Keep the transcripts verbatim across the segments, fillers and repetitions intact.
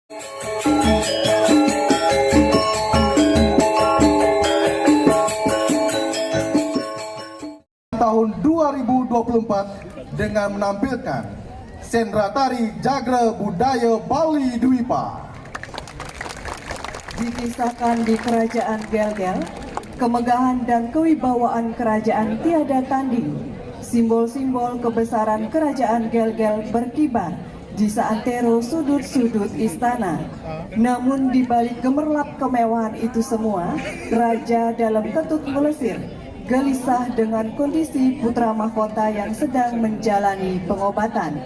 tahun dua ribu dua puluh empat dengan menampilkan Sendratari Jagra Budaya Bali Dwipa. Dikisahkan di Kerajaan Gelgel, kemegahan dan kewibawaan kerajaan tiada tanding. Simbol-simbol kebesaran Kerajaan Gelgel berkibar di seantero sudut-sudut istana. Namun di balik gemerlap kemewahan itu semua, raja dalam ketut melesir, gelisah dengan kondisi putra mahkota yang sedang menjalani pengobatan.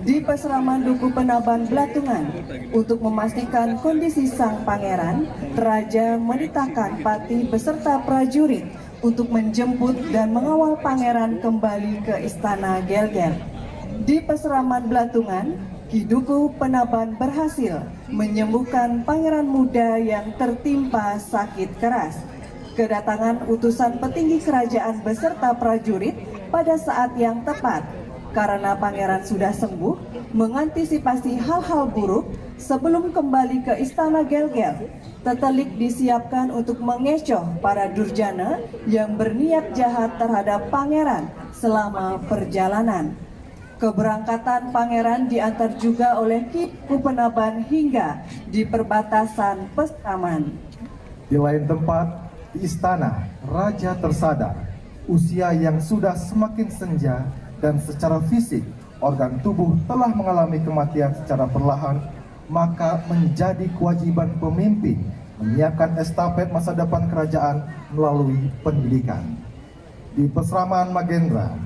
Di pesraman Duku Penaban Belatungan, untuk memastikan kondisi sang pangeran, raja menitahkan patih beserta prajurit untuk menjemput dan mengawal pangeran kembali ke istana Gelgel. Di pesraman Belatungan, Ki Duku Penaban berhasil menyembuhkan pangeran muda yang tertimpa sakit keras. Kedatangan utusan petinggi kerajaan beserta prajurit pada saat yang tepat, karena pangeran sudah sembuh, mengantisipasi hal-hal buruk sebelum kembali ke istana Gelgel. Tetelik disiapkan untuk mengecoh para durjana yang berniat jahat terhadap pangeran selama perjalanan. Keberangkatan pangeran diantar juga oleh Ki Duku Penaban hingga di perbatasan pesraman. Di lain tempat, di istana, raja tersadar. Usia yang sudah semakin senja dan secara fisik, organ tubuh telah mengalami kematian secara perlahan, maka menjadi kewajiban pemimpin menyiapkan estafet masa depan kerajaan melalui pendidikan. Di pesraman Magendra,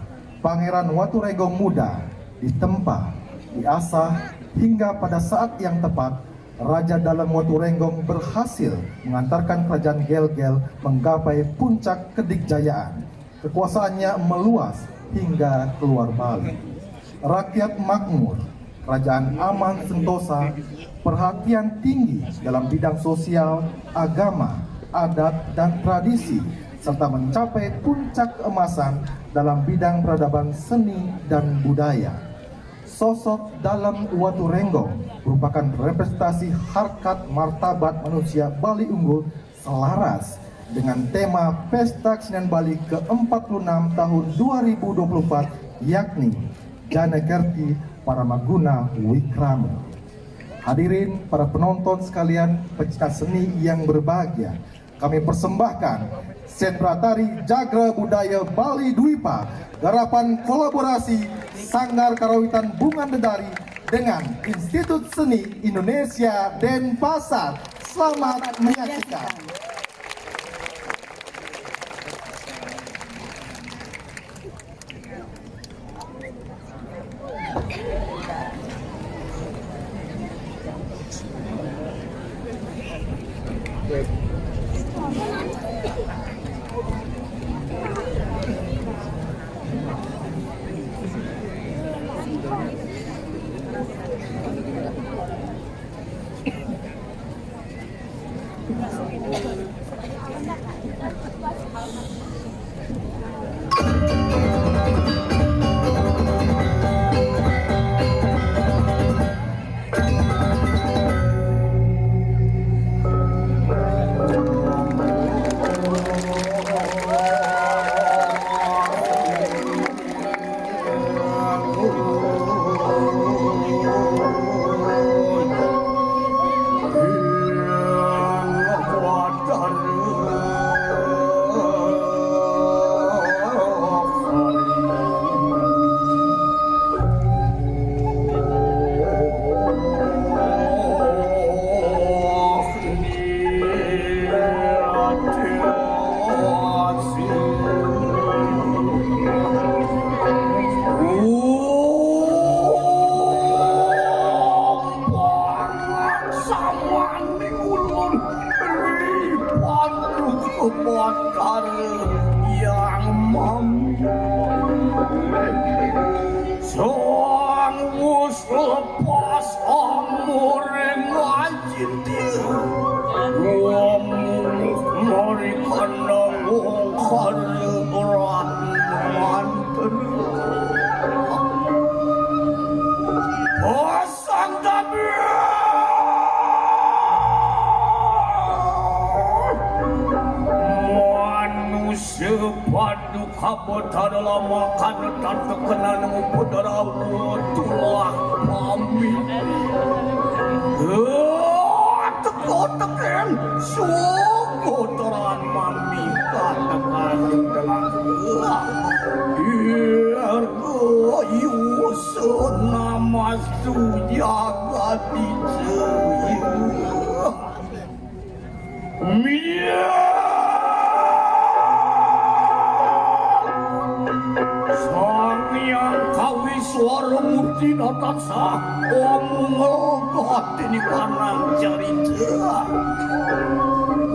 Pangeran Waturenggong Muda ditempa, diasah, hingga pada saat yang tepat, Raja Dalem Waturenggong berhasil mengantarkan kerajaan Gelgel menggapai puncak kedikjayaan. Kekuasaannya meluas hingga keluar Bali. Rakyat makmur, kerajaan aman sentosa, perhatian tinggi dalam bidang sosial, agama, adat, dan tradisi, serta mencapai puncak keemasan dalam bidang peradaban seni dan budaya. Sosok Dalem Waturenggong merupakan representasi harkat martabat manusia Bali Unggul selaras dengan tema Pesta Kesenian Bali ke empat puluh enam tahun dua ribu dua puluh empat, yakni Jana Kerti Paramaguna Wikrama. Hadirin para penonton sekalian, pecinta seni yang berbahagia, kami persembahkan Sendratari Jagra Budaya Bali Dwipa, garapan kolaborasi Sanggar Karawitan Bungan Dedari dengan Institut Seni Indonesia Denpasar. Selamat menyaksikan. Bakar yang mami. Sang wus lepas amore ngajiti. Wong mari kena wong kare ora manten. Pasang tabrak. Apa tadala makan tan tekenan nguput rawuh tulah pamit. Heh, teka-teken sungguh terang mami katekan telah. Irgo yusud namastu jagat ijaya. Mia! Sang Hyang Kawiswara Murti tansah omong tinikanang carita.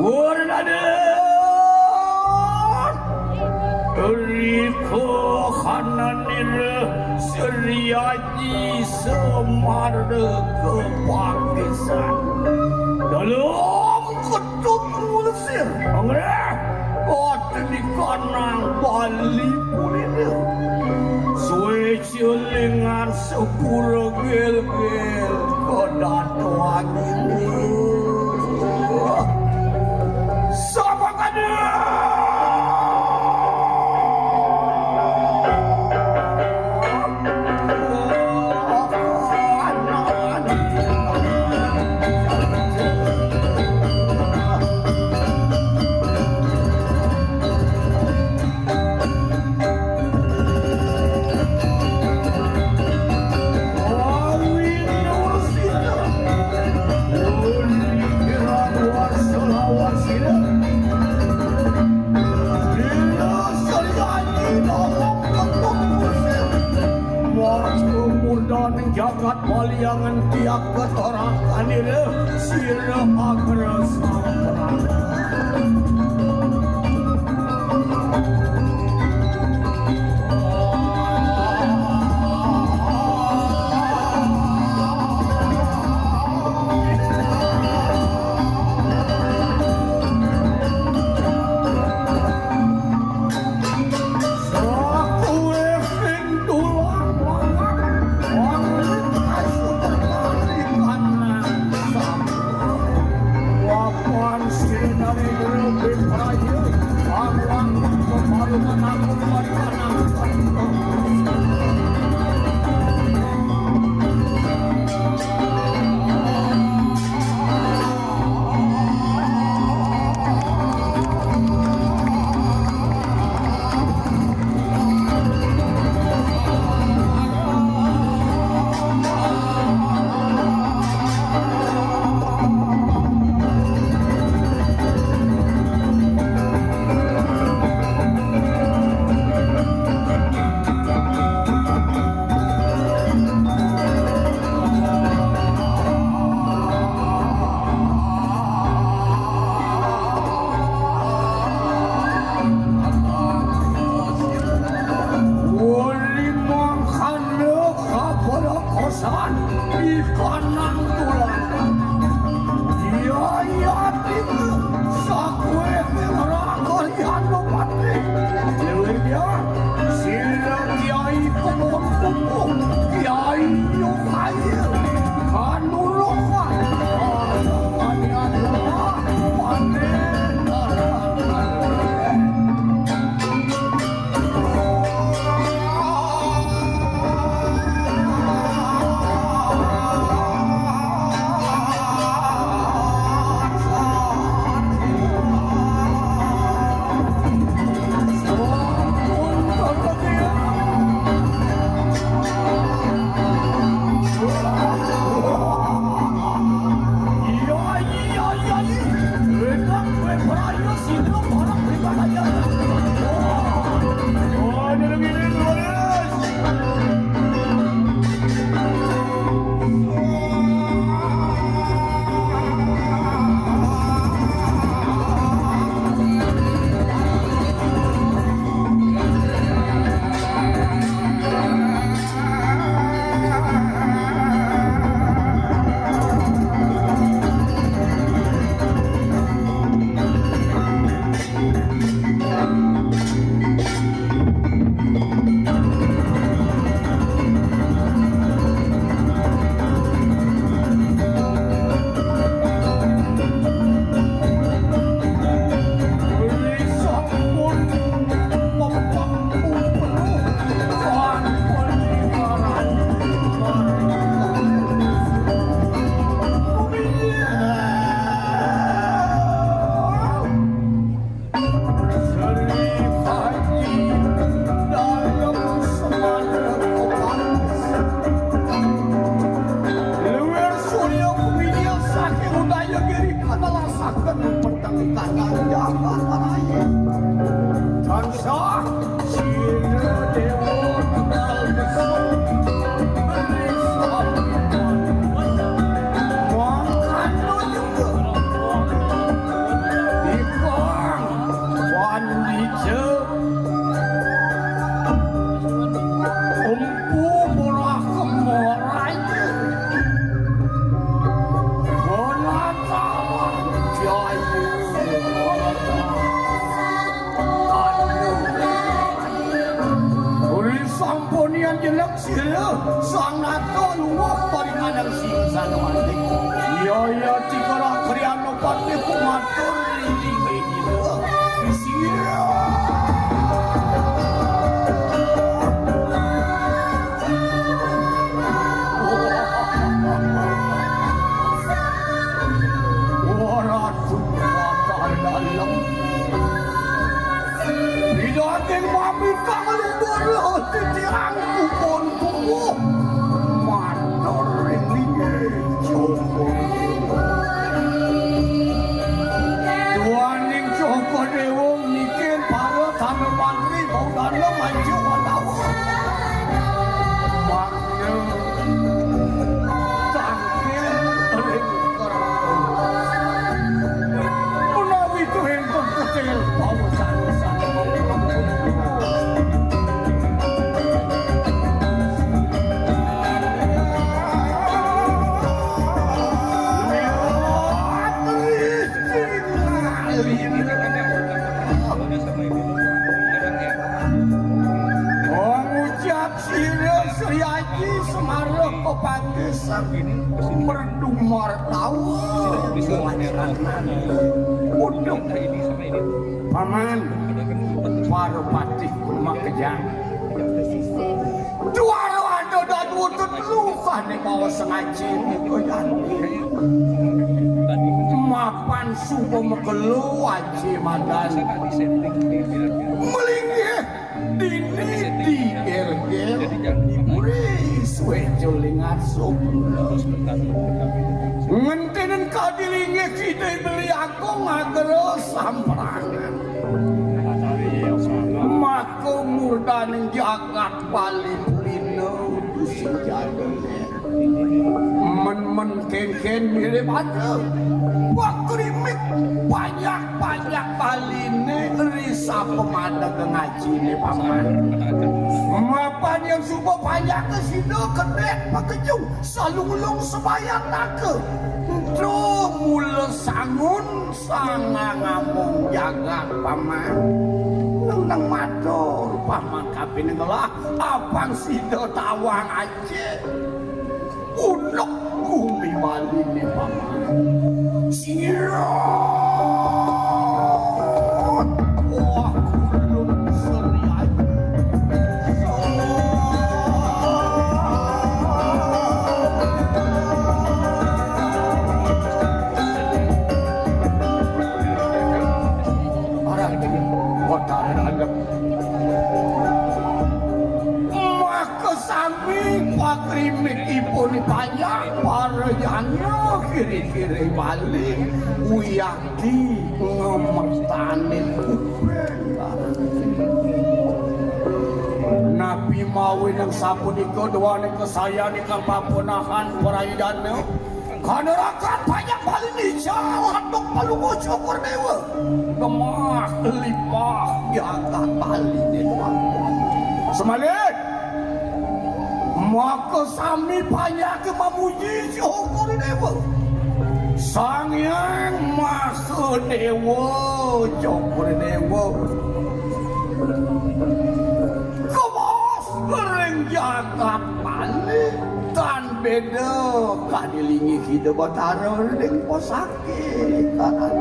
Wurnadan! Rika hananira Sri Aji Semar kepakisan. Dalam ketuk ngusir. Angreh, koteni kanang Bali kuliner. Suwe celingan sepura gel-gel kedatuan ini. Sapa kada? Murdan jagat Baliangan tiap ketorakan ira sira agres. Kakang Jaka Raya. Tansah sira dewa tegal besar. Mangkana juga ikang pandita Empu Brahma Raja. Penataran Jaya. Uri sampunian jelek sira, sang nata lungguh paringanan sing sanawati. Iya, iya, tiga kriana patih kumatur ring sira. Wah, Ratu Batara Dalem. Ida ing mami kang luhur titiang kupon tuwuh. Matur ring linggih Joko Dewa. Duaning Joko Dewa niki para tanu mantri bau dalam manjuk wandawa. Mangda tangkil ring kerta. Menawi tuwin keketil pawesan. Ngucap sira Sri Aji Semara kepanggih sang merdu martawa. Udeng. Paman, para patih makejang. Juara ada dadua tetelu kane mawa sengaji muka janji. Mapan suba makelo aji madan. Melinggih dini di gerger. Muri suwe jolingan sumber. Ngentenen kadi linggih kidai beli agung agra samprangan. Maka murdaning jagat Bali pulina dusi jadane. Men-men kenken mirip ada. Pakrimik banyak-banyak Baline ri sapemadeg ngajine paman. Mapan yang suba panjake sida kedek pakejung salunglung sebayan naka. Ento mula sangun sangang among jagat paman. Nang nang matur paman kapining ngelah apang sida tawang aje. Unduk gumi Baline paman. Sirot. Wah, ulun seri aja. Marang dengan kotaran anak. Maka sami pakrimikipun panjang parajanya kiri-kiri Bali, uyati ngemertanin kuping. Napi mawi nang sapunika duaning kasayan ingkang papunahan parayana. Kanarakan panjang Bali nijal antuk palungguh Cokor Dewa. Gemah lipah jagat Bali ne tuan. Semalih. Maka sami panjake mamuji Cokor Dewa. Sang Hyang Maha Dewa Cokor Dewa. Kebos ring jagat Bali tan beda kadi linggih Ida Batara ring pusake kanan.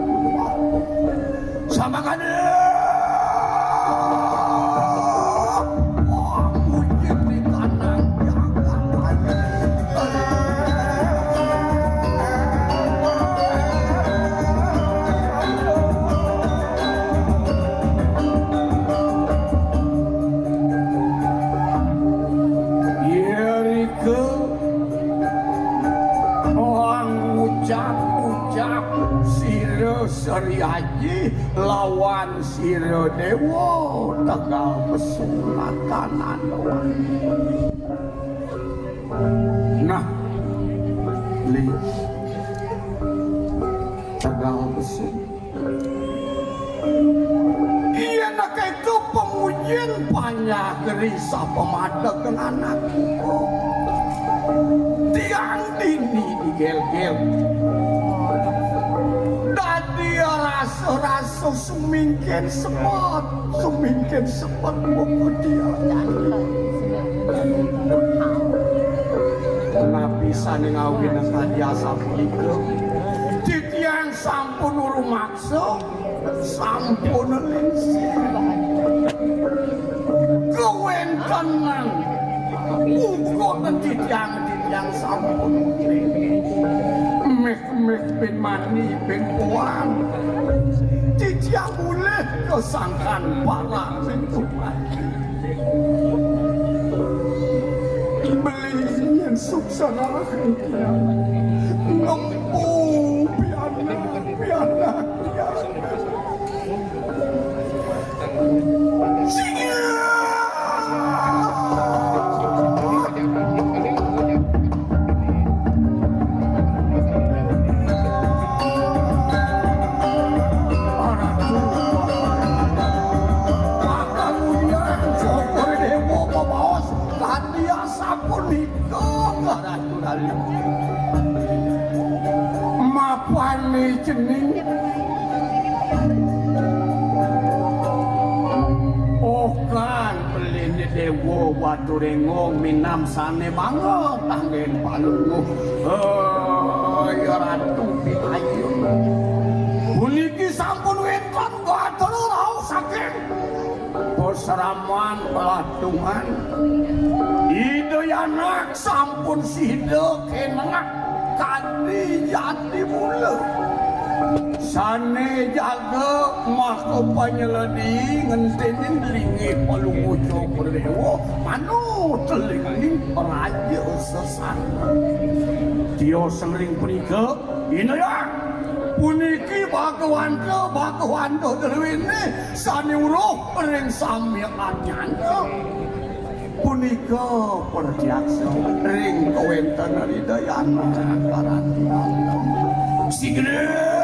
Samangane. Wah, mungkin di kanan jagat Bali. Irika wong ngucap Ucap sira Sri Aji lawan sira Dewa Tegal Pesung Latanan. Nah, Li Tegal Pesung. Yen kéto pangujin panjagri sapa madeg anak kuku. Tiang dini digel-gel. Dadi rasa-rasa sumingkin sepet, sumingkin sepet buku tiang. Napi sané ngawinang kadi asapunika? Titiang sampun rumaksa, sampun lingsir. Kawéntenan uga titiang, titiang sampun méh-méh bin mani bin puan. Titiang mulih kasangkan parak sing tuan. Beli yen suksana ngempu pianak, pianak, pianak. Sing Mapané cening. Okan beliné Déwa Waturéngo minam sané banget anggén palungguh. Oh, ya Ratu Pikayun. Puniki sampun wénten gatra rauh saking pasraman Belatungan. Ida Yanak sampun sida kénak kadi jati mula. Sané jaga maka panyeledi ngenténin linggih Palungguh Cokor Déwa manut linging raja sesana. Tios ring punika, Inayang, puniki Bhagawanta, Bhagawanta druéné sané uruh ring sami anyana. Punika pratyaksa ring kawéntenan Ida Yana Karati. Sigra.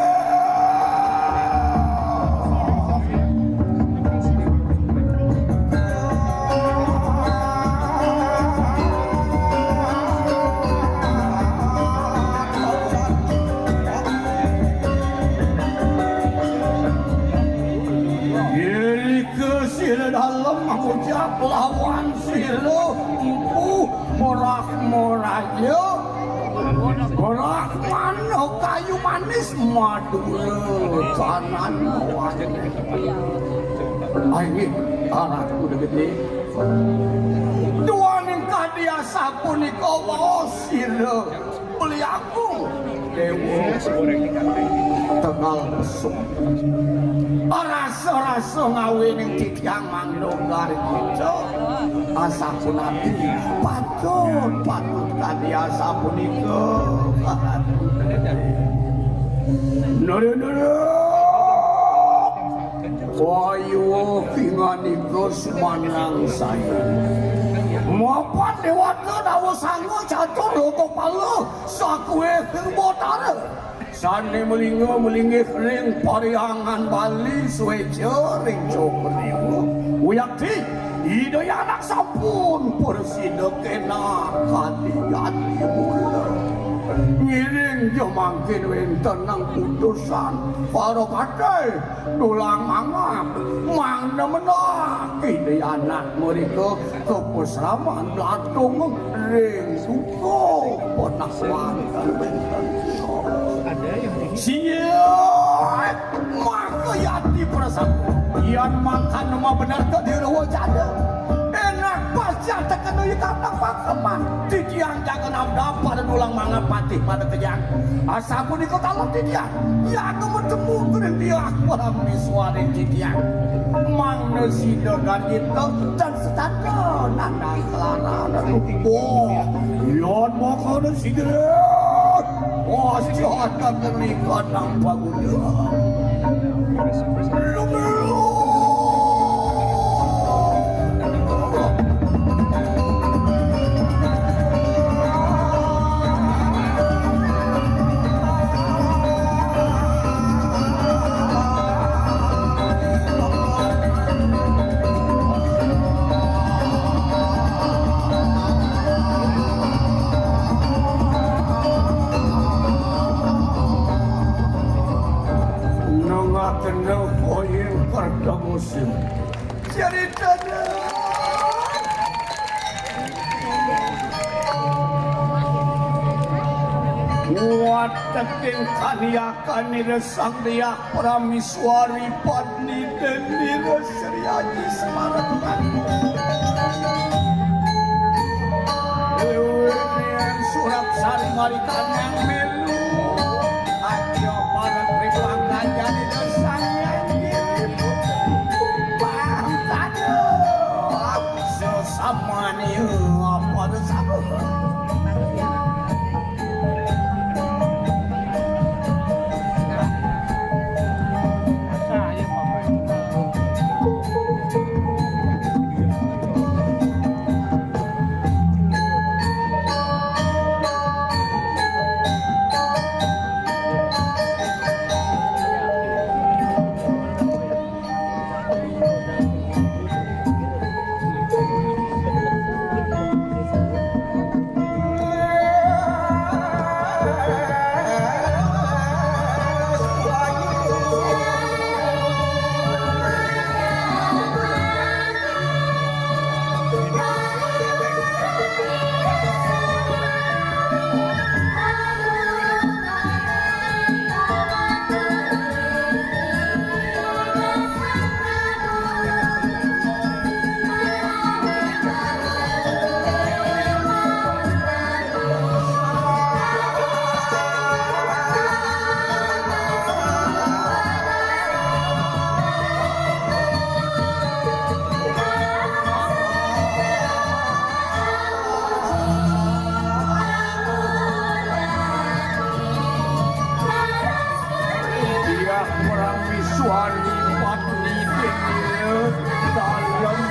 Irika sira dalem ngucap lawan sira empu morak moraja. Brahmana kayu manis Madura kanan. Ayo, arakku gedé. Duaning kadi asapunika waos sira beli aku Déwa Tegal Besung. Rasa-rasa ngawining titiang mangda gargita. Asapunapi patut, patut kadi asapunika. Nuru-nuru. Wayuwa pinganika sumanang saya. Mapan déwata dawa sanga catur lokapala sakué Batara. Sané malingga malinggih ring Parhyangan Bali suéca ring Cokor Déwa. Wiakti Ida Yanak sampun prasida kénak kadi jati mula. Ngiring ja mangkin wénten nang putusan para katih dulang mangap mangda mendak Ida Yanak mrika ka pasraman Blatung ring Suka Penakwan. Siap maka yati prasangka. Yan mangkana mabener ka dirawa jana. Enak pasca tekena ya kata pakeman. Titiang jaga nabda pada dulang mangap patih pada kejang. Asapunika taler titiang. Yaga matemu gering diah parameswaring titiang. Mangda sida garjita tan setata nandang kelarana. Wah, yan mangkana sida. Aja tak kenikan nang paguda. Nengah tengah koyeng kerta musim. Ceritane. Wateking kaniakan ira Sang Diah Prameswari Padni Dendira Sri Aji Semaratungan. Dewi Nian Surap Sari Marikanang Melu. Aja para tripang kajani dosa nyanyi. Pangkada. Sesamani apa dosa? Diah Prameswari Padni Dendira dalem.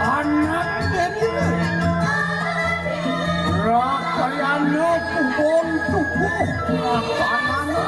Anak Dendira. Rakayana kubon tubuh. Rakayana.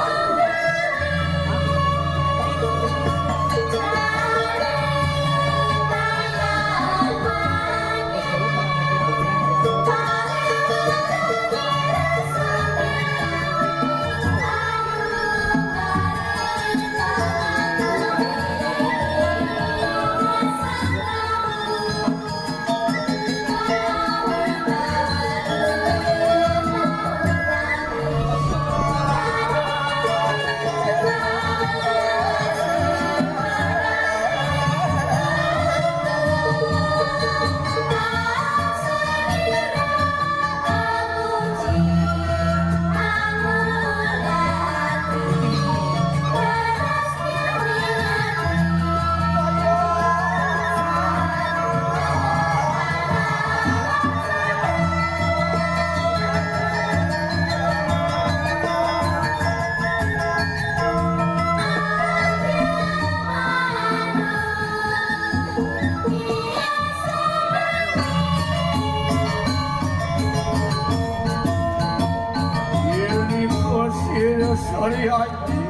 Yen iku sira Sri Aji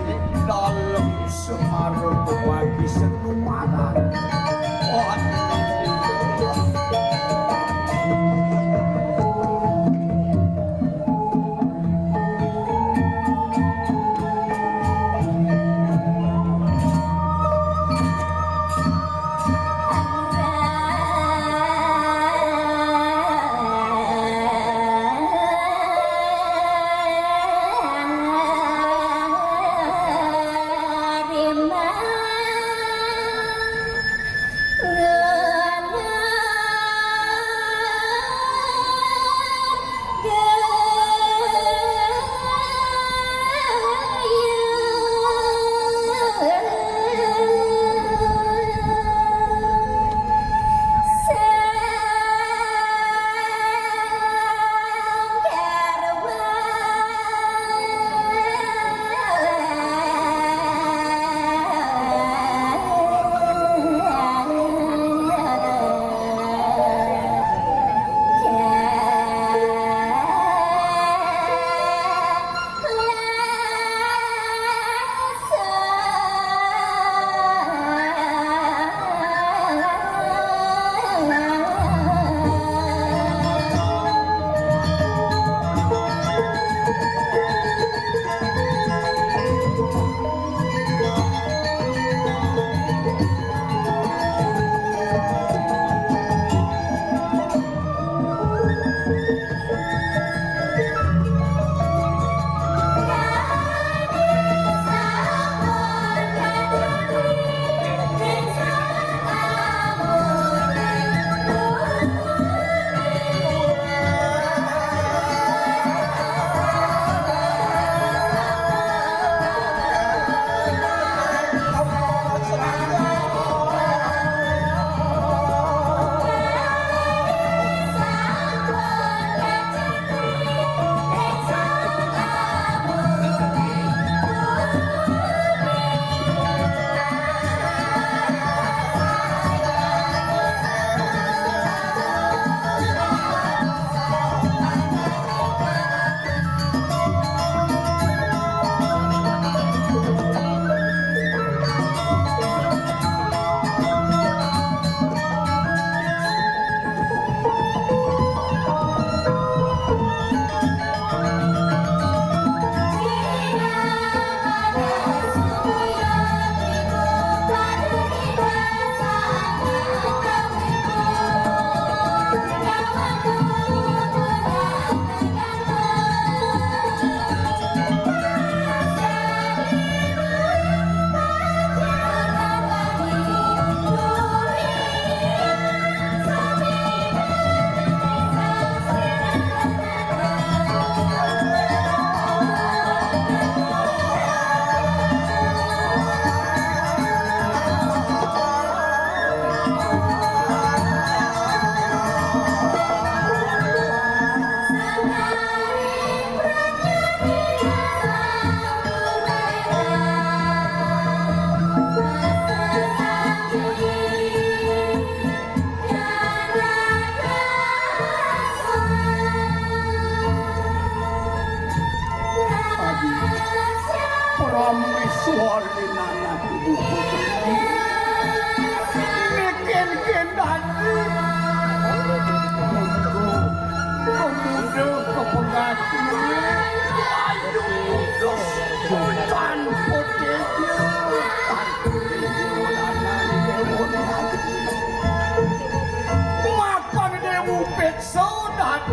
dalem Semara pemati setumaran.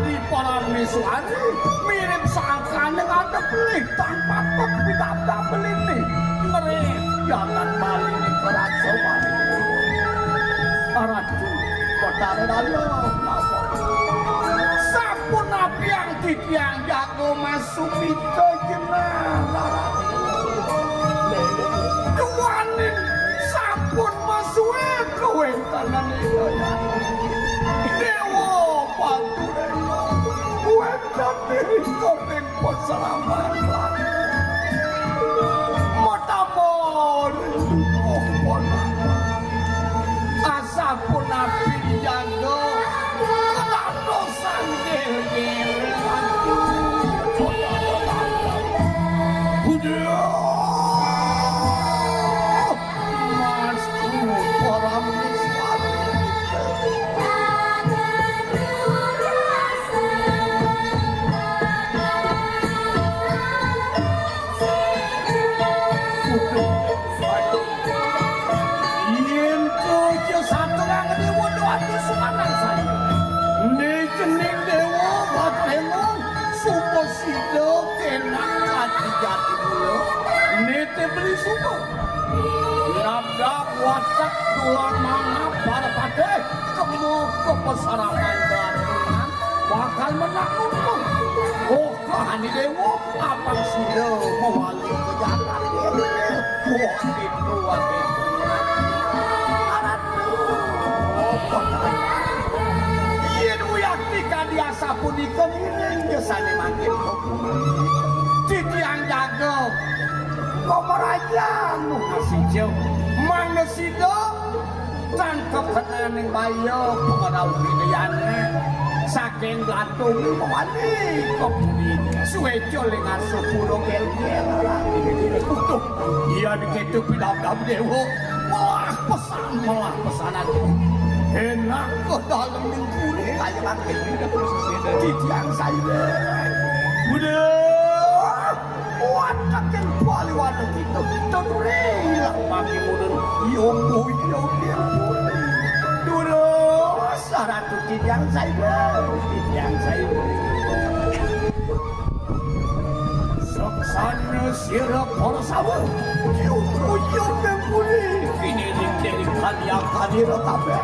Di para misuari mirip sangkane ngadep lih tanpa pepidabdab beline. Ngeri jagat Bali ning kerajaan. Ratu Betara Dalem napa? Sampun napiang titiang jago masumita jenah Ratu. Duaning sampun masuwe kawentenan ida. Dewa Panturena wenten ing koring pasraman. Matamun dukuh ponakan. Asapunapi jaga kedadosan dhewe. Budiah. Mas, para misuari. Yen kaja saterang dewa doan sumanang saya. Ning dening dewa Batremon, supa sida kenak ati jati mula. Nete beli supa. Nabrak watak tulang mangap para patih, kemu kepesaraman batunan, bakal menang nuntung. Oh, Kahani Dewa, abang sida mawali ke jagat. Wah, itu ati. Arat. Yen uyakti kadi asapunika ngiring gesane mangkin. Titiang jaga. Kamarajan nunas ijo. Mangda sida tan kekenaning baya pangrauh Hinayana. Saking Blatunging mawali ka puri. Sueca ling asuh pura gel-gel. Utuh, iya diketu pidabdab dewa. Melah pesan, melah pesan aku. Enak ke dalem ning puri kaya lagi. Titiang saya. Udah. Wataking bali watu kita, kita duri ilang mangke mudun. Iya, iya, iya. Durus, Ratu Titiang Saiba, Titiang Saiba. Saksana sira para sawa, iya, iya, iya. Kini ring dering kaliang kadira kabeh.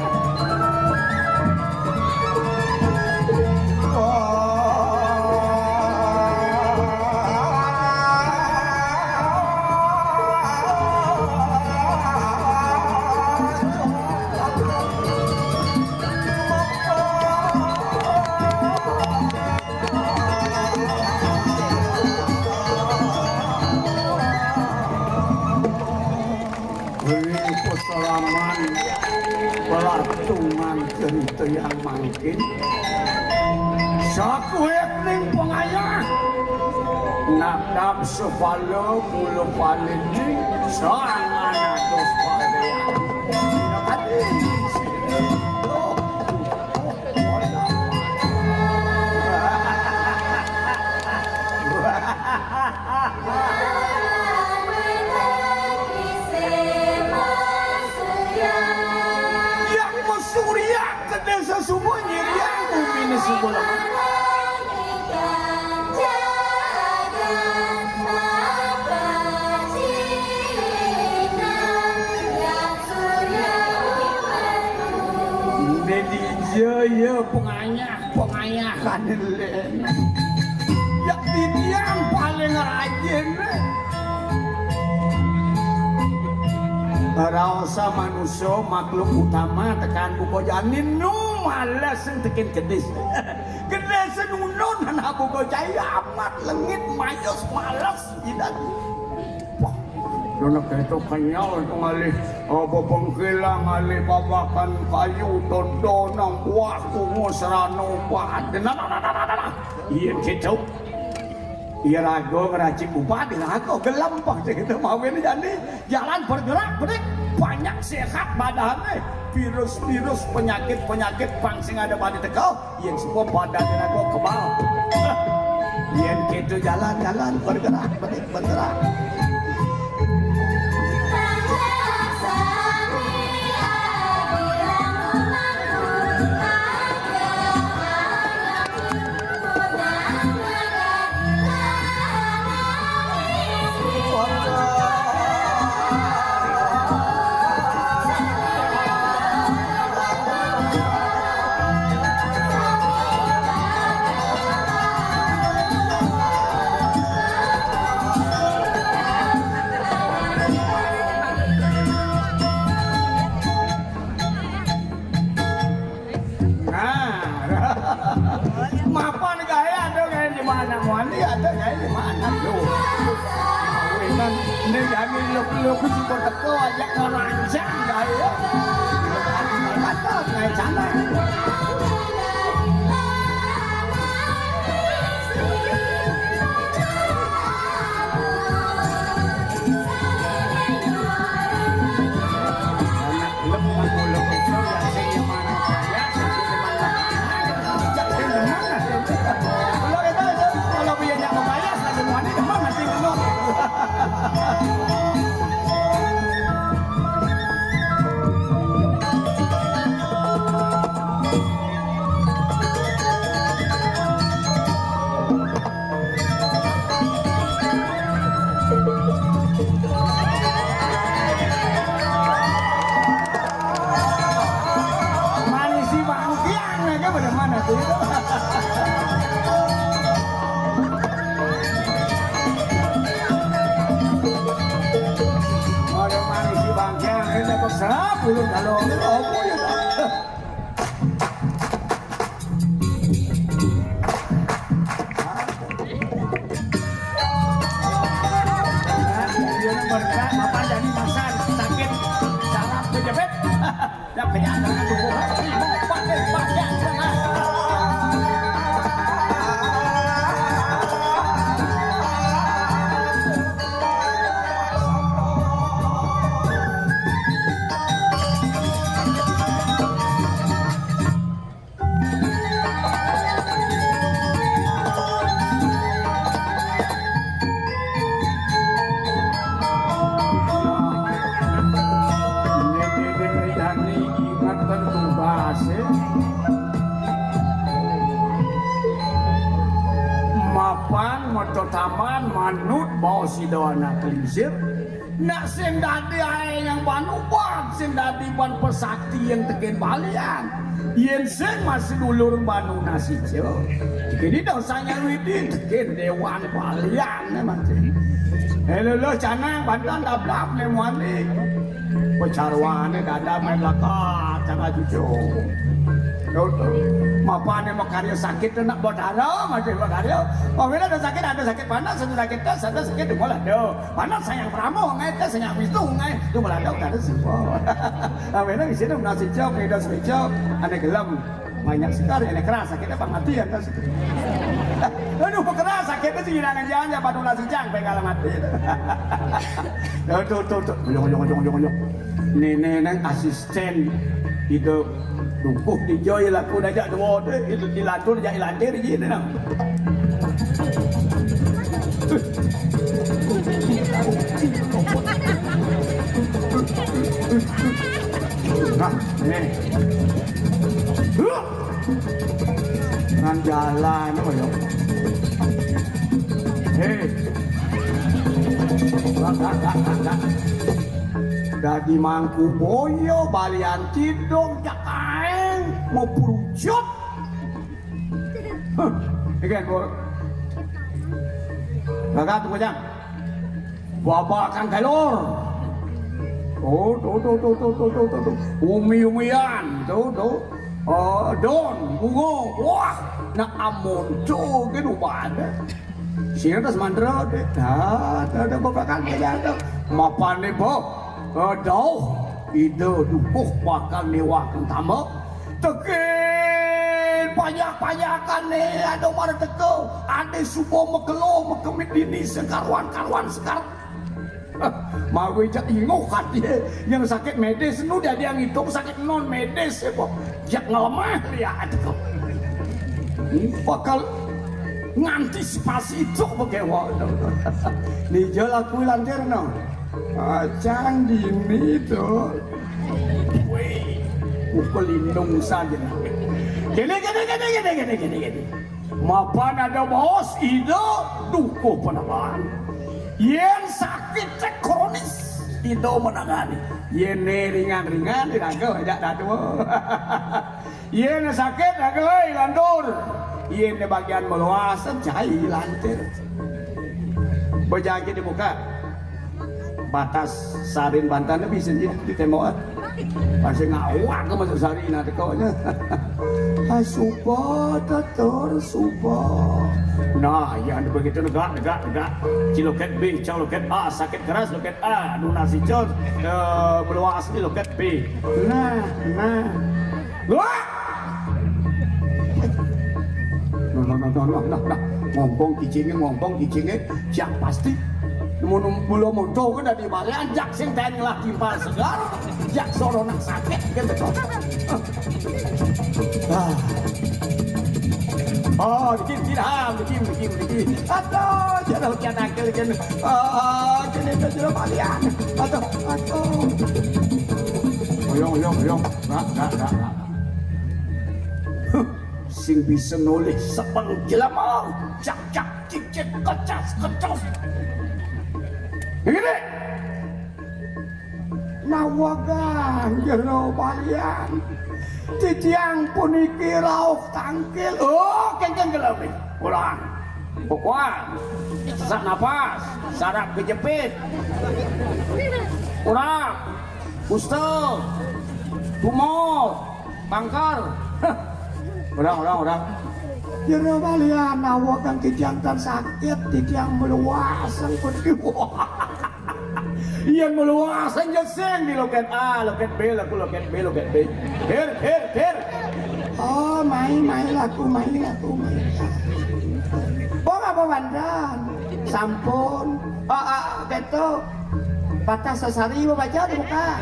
Ring pasraman Blatunging cerita yang mangkin. Sakuhit ning pangayah. Nadab sepala kula palini sangang atus parian. Adi. Yang mesurya ke desa Sumur, nyiriang bumi ne Sumur. Dedi jaya pengayah. Pengayah kane lén. Ya titiang paling rajin. Raosa manusa makhluk utama tekan buka janin nu males sing tekin gedis. Gedis nunun anak buka jaya amat lengit mayus males idan. Wah, dene keto kenyel itu ngalih, apa, bengkilang ngalih babakan kayu, tontonang buah, kumus, rano, pahat. Nah, nah, nah, nah, nah, nah. Iya, gitu. Iya, raga ngeracik upah, raga gelem, Pak, gitu. Mawin jani, jalan bergerak, bedik. Banyak sehat badannya. Virus-virus, penyakit-penyakit, pang sing ada pada teko. Yen semua badan raga kebal. Yen gitu jalan-jalan bergerak, ber-, bergerak. Wani ada gaé di mana, yo? Kawinan, ini jani luk-luk si kota teko aja ngerancang gaé, yo. Mantap, gaé sana. Manisi bangkiang, ya, kan, pada mana tuh itu? Ada manisi bangkiang, ini dapat serap, belum kalau, apa ya, Pak? Nah, jadi orang bergerak, Bapak jadi masan, sakit, saraf kejepit. Ya, penyakit tubuh, pakai, pakai, pakai. Mapan metu taman manut baos Ida Anak Lingsir. Nak sing dadi aé nyang ban ubat, sing dadi ban pesakti nyang tekén balian. Yén sing masih dulur ban nunas ijo, jadi dosa nyang widi tekén déwan balian, né, Mas. Eh, lho, lho, canang, banten dablab né muani. Pacarwané dadak main lakat, cangan cucu. Lho, lho. Mapané makarya sakit nak bodara, masih makarya. Pamila ada sakit, ada sakit panas, ada sakit tes, ada sakit di mulut. Yo. Panas sayang Pramu, ngai tes sayang Wisnu, ngai di mulut ada sakit semua. Pamila di sini nasi cok, ngido semicok, ané gelem. Banyak sekali, ané keras, sakitnya bang mati ya, tes. Aduh, keras, sakitnya sih hilangan jalan, ya, padu nasi cang, pengen mati. Tuh, tuh, tuh, tuh. Oyong, oyong, oyong, oyong, oyong. Néné nang asisten Ida Dukuh Tijo, ya laku dajak dua deh, itu dilantur, jak ilantir, gini, nang. Nah, nih. Huh! Nang jalan, apa ya? Hei. Wah, wah, wah, wah, wah. Dadi mangku boyo, balian tidong, jak aéng, mau perucut. Huh, iki, Bor. Gagat, Bujang. Babakan kelor. Tuh, tuh, tuh. Umi-umian, tuh, tuh. Eh, don, bungo, wah, nak amun tuh, gitu, pada. Sira tas mantra, deh. Nah, ada babakan kelor, tuh. Mapan nih, Bo. Aduh, Ida Dukuh bakal niwakin tambah. Tekén panjak-panjakan nih, aduh, pada teka. Ada suba mekelo, mekemit dini, sekaruan-karuan sekar. Mawi jak inguh kati, yang sakit medis, nu dadi yang ngitung sakit non medis, ya, Bo. Jak ngelemah, lihat, tuh. Bakal ngantisipasi itu, bekewa. Nija laku lantir, no. Acan dini, tuh. Wih, pukul lindung saja. Gini, gini, gini, gini, gini, gini, gini. Mapan ada baos, Ida Dukuh Penaban. Yén sakit téh kronis, Ida menangani. Yén né ringan-ringan, diraga ajak dadu. Yén sakit, raga, euy, lantur. Yén bagian meluas, cai lantir. Bejagi dibuka. Batas sarin bantanna bisa di, di témbok, ah. Pasti ngawak ke masuk sari, nah, teko nya. Suba, tetur, suba. Nah, ya begitu, negak, negak, negak. Ci loket B, cang loket A, sakit keras loket A. Anu nasi cot, eh, meluas ni loket B. Nah, nah. Wah! Nah, nah, nah, nah, nah, nah, nah. Ngompong kicingnya, ngompong kicingnya, siap pasti. Mun mula muncul ke dari balian, jak sing kain ngelah timpal segar, jak soronak sakit, gitu. Ah. Oh, dikit, dikit, ah, dikit, dikit, dikit. Aduh, jodoh kian akil, kian. Ah, kene itu jodoh balian. Aduh, aduh. Oyong, oyong, oyong. Nah, nah, nah, nah. Huh, sing bisa nulis sepeng jelema. Cak, cak, cik, cik, kecas, kecos. Ini. Nawegang jero balian. Titiang puniki rauh tangkil. Oh, kengkeng gelem. Kurang. Bukuan. Sesak napas. Sarap kejepit. Kurang. Kusta. Tumor. Kanker. Hah. Kurang, kurang, kurang. Jero balian nawegang titiang tan sakit, titiang meluas, sing pedih. Yen meluas aja sing di loket A, loket B, laku loket B, loket B. Hir, hir, hir. Oh, mai, mai laku, mai laku, mai. Oh, apa bandan? Sampun. Ah, ah, betul. Patah sesari baca dibuka.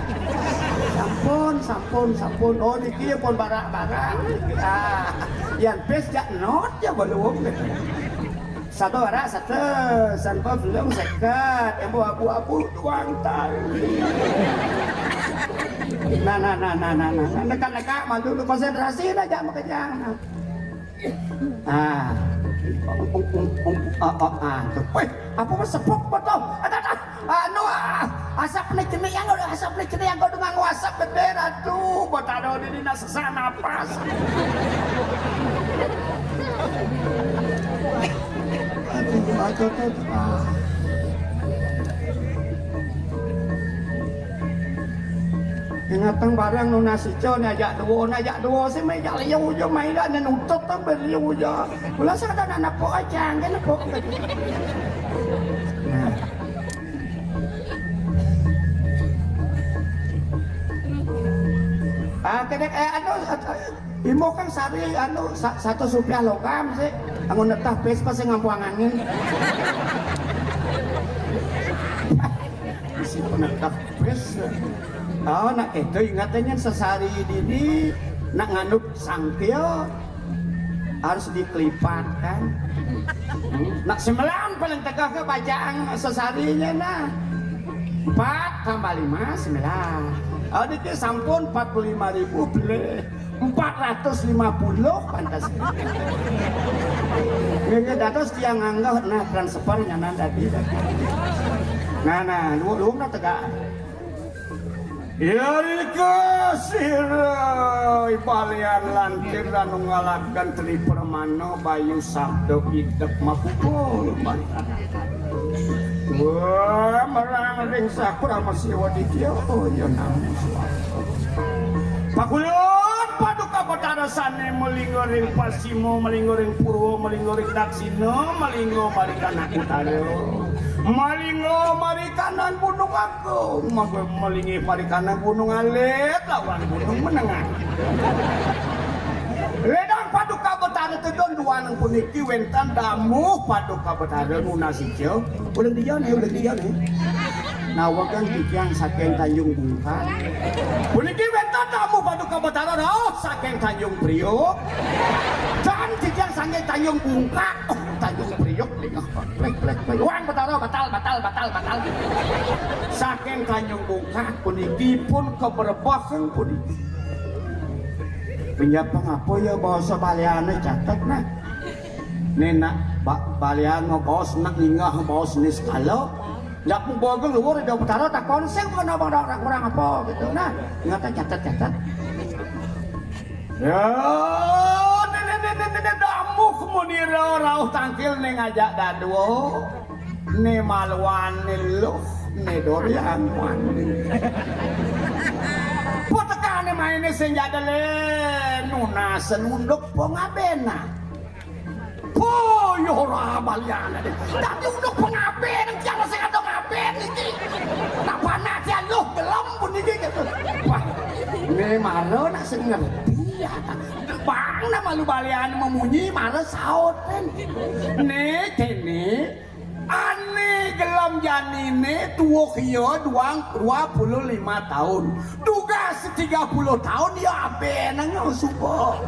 Sampun, sampun, sampun. Oh, niki pun barak-barak. Ah, yang pes jak not ya belum. Satu arak satu, sanpa belum seket, embo abu-abu tuang tahu. Nah, nah, nah, nah, nah, nah, nah, neka-neka malu tu konsentrasi dah jak makejang. Nah. Ah, um, um, um, um, ah, ah, ah. Weh, apa mah sepok betul? Ada, ada. Anu, ah, asap ni kena yang ada, asap ni kena yang kau dengar asap betul tu. Betara diri nak sesak napas. Aduh, aduh, aduh, aduh. Ah. Ingatang barang nu nasi cau ni ajak dua, ni ajak dua sih, mai ajak liu je, mai dah ni nutut tu beliu je. Pula saya ada nak nepuk aja, kan nepuk. Nah. Ah, kena, eh, anu, anu, Imo kan sari anu sa-, satu rupiah logam sih. Anggo netah pes pasti ngampuang angin. Si penetah pes. Oh, nak itu ingatannya sesari dini nak nganut sangkil harus dikelipatkan. Hmm. Nak sembilan paling tegak ke bacaan sesarinya nah. Empat tambah lima, sembilan. Oh, dikit sampun empat puluh lima ribu beli. Empat ratus lima puluh pantas. Nggih, dados tiang nganggah nah transfer nyanan tadi. Nah, nah, luwung-luwung nah tegak. Irika sira balian lan tirta nunggalaken Tri Pramana Bayu Sabda Idep mapupul balian. Wah, merang ring Sakura Siwa Ditya, oh, ya namo Swaha. Pakulun Paduka Batara sane malingga ring pasima, malingga ring purwa, malingga ring daksina, malingga marikanak utara, malingga marikanan gunung agung, maga malinggih marikanan gunung alit, lawan gunung menengah. Ledang Paduka Batara tedun duaning puniki wenten damuh Paduka Batara nunas ica. Ulun dia nih, ulun dia nih. Nawegang titiang saking Tanjung Bungkak. Puniki wenten damuh Paduka Batara rauh saking Tanjung Priuk. Dan titiang saking Tanjung Bungkak, Tanjung Priuk, lingah plek, plek, plek. Wan Batara, batal, batal, batal, batal. Saking Tanjung Bungkak puniki pun kabrebah puniki. Penyapa ngapa ya basa Baliane catet nah. Né nak ba-, balian mabaos nak ninggah mabaos niskala. Nyapu bagel luar Ida Betara takon sing kena barang rak kurang apa gitu. Nah, ingatan catet-catet. Ya, né, né, né, né, né, né, damuh munira rauh tangkil né ngajak dadua. Né maluan né luh, né durian manis. Putekane Maine sing jadele nunasen unduk pengabena. Boyo ora baliane. Dadi unduk pengabena, tiang sing ado ngaben iki. Nak panak tiang, "Loh, gelem pun iki," gitu. Wah, ne mara nak sing ngerti ya. Bang, nak malu baliane memunyi, mara sauten. Ne, dene, ane gelem janine tuwuh iya duang dua puluh lima taun. Tugas tiga puluh taun ya abeneng suba.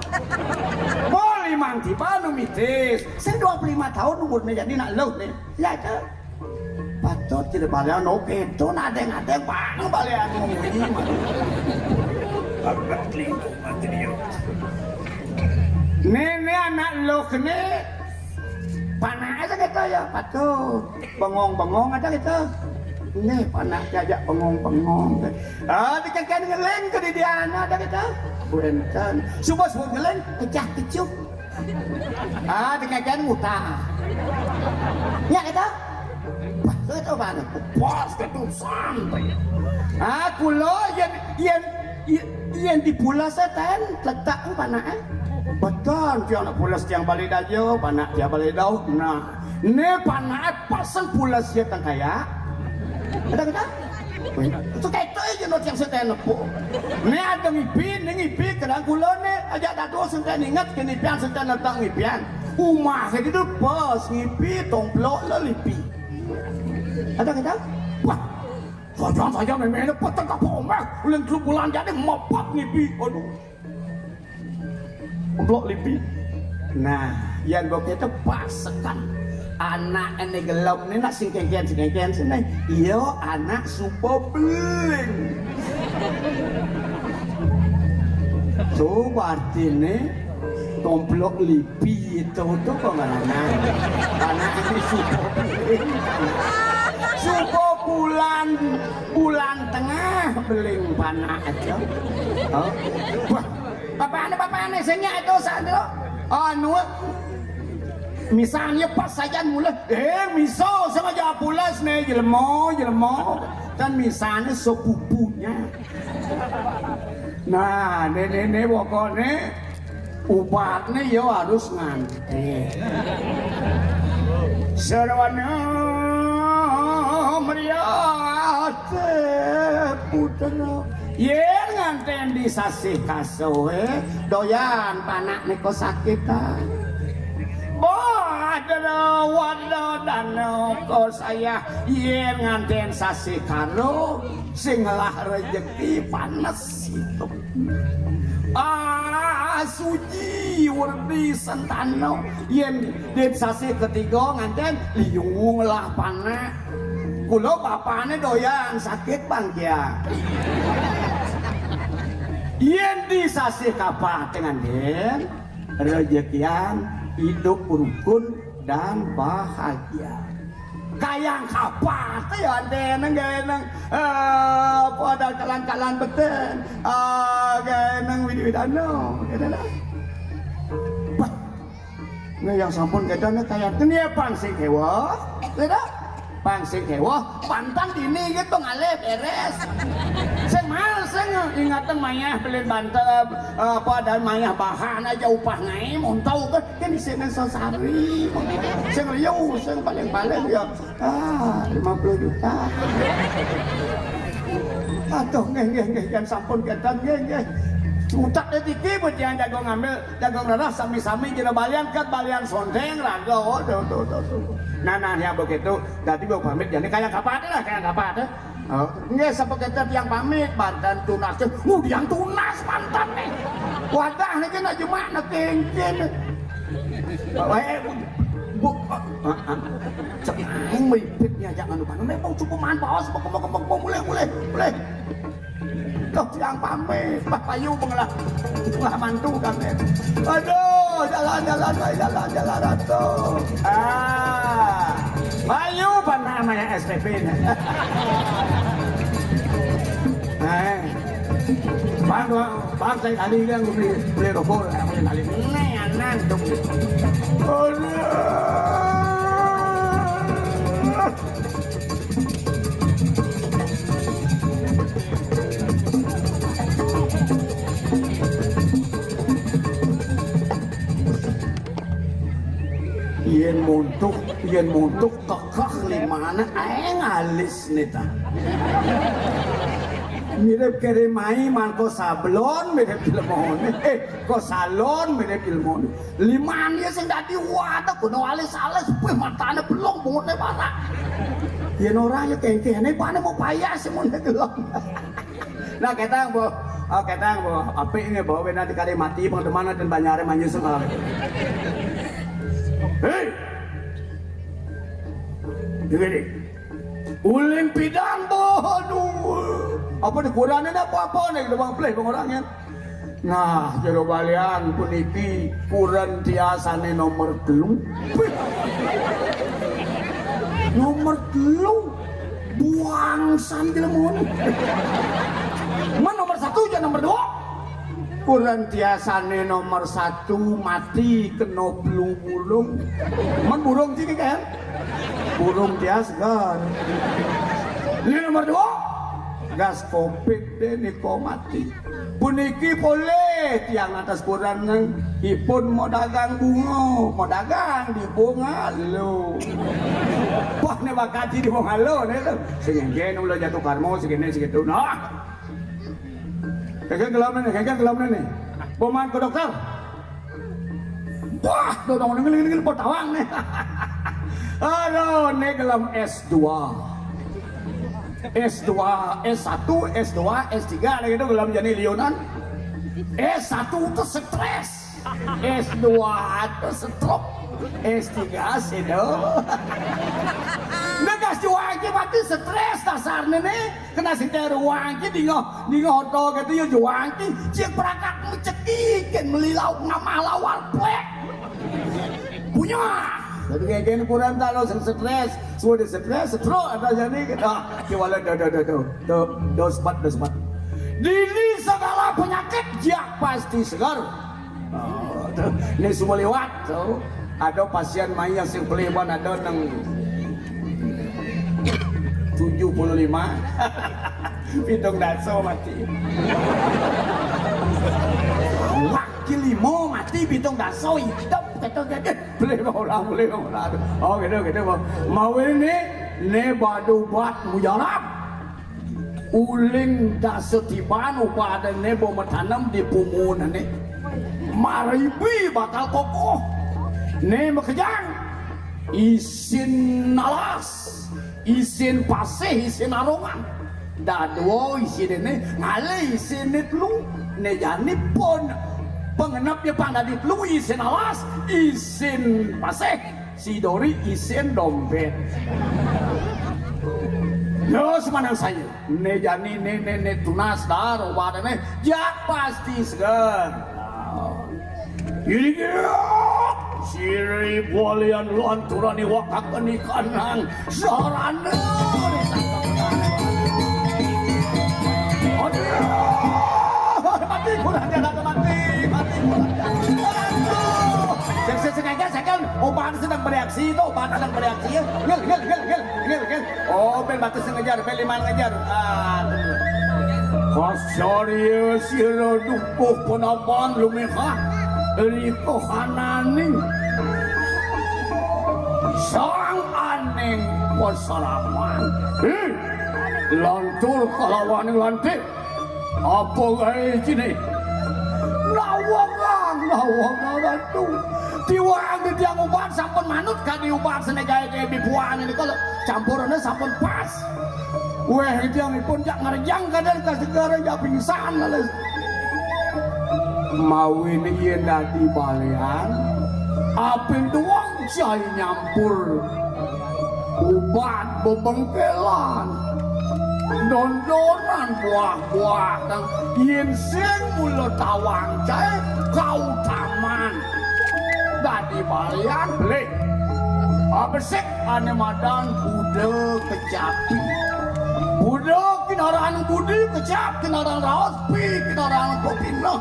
Mo limang tiba nu mitis. Sing dua puluh lima taun umurne jani nak luh ne. Ya, Cak. Patut jere balian, oh, keto nadeng-nadeng bang balian ngomong ini. Babat lingkungan jadi yo. Nene anak luh ne. Panake kita ya, patuh. Bengong-bengong ada kita. Nih, panak diajak bengong-bengong. Ah, dikeken ngeling ke di diana ada kita. Buentan. Subuh-subuh ngeling, pecah kecup. Ah, dikeken ngutang. Ya kita. Wah, itu banget. Pas ketusan. Ah, kula yen, yen, yen, yen dipulas ten, letak panake. Beton, tiang nak pulas tiang balik aja, panak tiang balik dauh. Nah, ne panak pasang pulas ya tang kaya. Ada kita? Itu kaitu aja no tiang setan nepuk. Ne ada ngipi, ne ngipi, kadang kula ne, aja dadu setan ingat, kini pian setan letak ngipian. Umah saya itu pas ngipi, tomplok lelipi. Ada kita? Wah, saja-saja memangnya peteng apa omah, ulin telung bulan jadi mapat ngipi. Aduh. Blok lipi. Nah, yang gue kata pasekan. Anak ini gelem nih nak sing kengken, sing kengken sini. Iya, anak supo beling. Tuh, artinya tomplok lipi itu tuh pengerangan. Anak ini supo beling. Supo bulan, bulan tengah beling panak aja. Oh. Wah, bapakne, bapakne, sing nyak itu sak itu. Anu, misalnya pas saja mulai, eh, misal sengaja pulas nih, jelema, jelema. Kan misalnya sepupunya. Nah, nenek-nenek pokoknya ubatnya ya harus nganti. Sarwana mriyate putra. Yen nganten di sasih kasoe, doyan panak nika sakitan. Badra wada dana kosaya, yen nganten sasih karo, sing ngelah rejeki panes itu. Ah, suci werdi sentana, yen den sasih ketiga nganten liu ngelah panak. Kula bapakne doyan sakit bang ya. Yen di sasih kapat nganten rejekian hidup rukun dan bahagia. Kayang kapat ya nganten nang, eh, pada kalan-kalan beten, eh, nang widi-widana, gitu lah. Bah, nah, yang sampun kita nih kayak ini ya pang sing hewa, gitu. Pang sing hewa, pantan dini gitu ngalih beres. Sing mal, sing ingatan mayah beli bantal, eh, apa dan mayah bahan aja upah ngai, mau tahu kan, kan di sini sosari. Sing liu, sing paling-paling ya, ah, lima puluh juta. Aduh, nggih, nggih, nggih, yang sampun kita, nggih, nggih. Utak detik ibu jangan jago ngambil, jago ngerah, sami-sami jero balian, kat balian sondeng, raga, oh, tuh, tuh, tuh, tuh. Nah, nah, ya begitu. Dadi mbok pamit jane kaya kapan lah, kaya kapan. Oh, nggih, sepekete tiyang pamit, banten tunas. Ngudian tunas bantene. Wadah niki nak jemak nekengken. Wae, Bu, heeh. Cek aing melipit nih aja nganu, nek mau cukup man baos, kemok-kemok, mulai, mulai, mulai. Tuh, tiang pamit, Pak Payu pengelah, pengelah mantu kan, ya. Aduh, jalan, jalan, baik, jalan, jalan, atuh. Ah, Payu pernah namanya S P P nih. Eh, Bang, Bang, Bang, saya kali kan beli, beli rokok, beli kali. Ini anak, dong. Aduh. Yén montok, yén montok kekeh limané, aéng alisné ta. Mirip kéré mai mangko sablon mirip ilmoné. Eh, ko salon mirip ilmoné. Limané sing dadi waduh kono alis-alis, wih, matané belong, bunguté parak. Yén ora ya kéngkéné pané mau payah sing moné gelem. Nah, kétang, Bo. Oh, kétang, Bo. Apik nggih, Bo. Wéna dikali mati, pengdeman dan banyare manyus. Oh. Hei! Dengerin. Uling pidan, Bo. Aduh. Apa di Qur'an ini apa-apa nih, udah bang pelih, bang orangnya. Nah, jero balian puniki kuren tiasane nomor telu. Wih. Nomor telu. Buang sandil mon. Men nomor satu aja nomor dua. Kuren tiasane nomor satu mati kena flu burung. Men burung sini kan? Burung tias kan. Ini nomor dua. Gas covid deh niko mati. Puniki polih tiang atas kuran ipun mau dagang bunga, mau dagang di bunga lo. Wah, ne bakati di bunga lo ne to. Sing ngen ulah jatuh karma segini segitu. Nah. Kagak gelem ne, kagak gelem ne. Boman ke dokter. Wah, dodong ngil ngil potawang ne. Aduh, ne gelem S dua. S dua, S satu, S dua, S tiga ada gitu gelem jani liunan. S satu tuh stres. S dua tuh stroke. S tiga sih dong. Negas juang mati stres dasarnya nih. Kena si ruang ki dingo dingo hoto gitu ya juang ki. Cik perangkat meceki kan meli lauk ngamah lawar plek. Punya. Tapi kayak gini kurang tak lo stres. Sudah stres, stroke ada jadi kita. Kiwala do do do do do do sebat do sebat. Dini segala penyakit jak pasti segar. Oh, tuh. Ini semua lewat tuh. Ada pasien mai yang sing peliban ada nang tujuh puluh lima. Pitung daso mati. Wah, kilimo mati pitung daso hidup kata gede. Boleh mau lah, boleh mau lah. Oh gitu gitu mau. Mau ini ne badu bat mujarab. Uling dasa tiban upadane bo metanem di pumunane. Maribi bakal kokoh. Ne makejang isin alas, isin pasih, isin arongan. Dadua isin ne ngalih isin ne telu. Ne jani pun pengenep ya pang dadi telu, isin alas, isin pasih. Si Dori isin dompet. Yo semanang saya. Ne jani ne ne ne tunas dar wadane jak pasti segar. Ini siri bualian lanturan iwak akan ikanang sarana. Aduh, mati kurang jalan mati, mati kurang jalan. Aduh. Sing sing sing aja sing kan obat sedang bereaksi itu, obat sedang bereaksi ya. Ngil ngil ngil ngil ngil ngil. Oh, ben batas ngejar, ben lima ngejar. Aduh. Kasarya sira dukuh penapan lumihat ri kohananing sang aning pasaraman. Hih, lantur kalawaning lantik. Apa gaé cine? Nawangang, nawangang ratu. Tiwang di tiang ubat sampun manut kadi ubat sene gaé gaé bibuan ini kalau campurane sampun pas. Weh, tiang ipun jak ngerjang kadang ka segara jak pingsan lalu. Mawin yen dadi balian, apin tuang cai nyampur. Ubat bebengkelan, dondonan buah-buahan, yen sing mula tawang cai kautaman. Dadi balian beli. Abesik ane madan Buda kecapi. Buda kinaran budi kecap kinaran raos pi kinaran pepinah.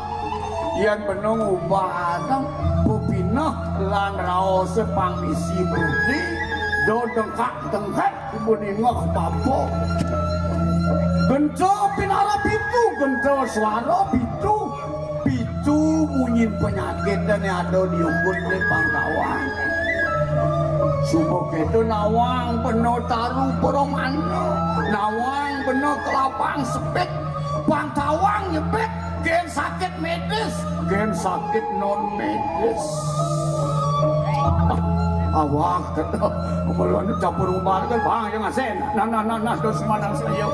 Yen benung ubah adang pepinah lan raose pangisi budi do dengkak dengkek budi ngeh bapa. Genta pinara pitu, genta suara pitu, pitu munyin penyakit dan ada di ungkut ni pangkawan. Suba kéto nawang bena taru pramana, nawang bena kelabang sepit, pang tawang nyepit, gén sakit medis, gén sakit non medis. Awak kéto, melon campur umbar kan, bang, yang asen. Nah, nah, nah, nah, dos manang saya.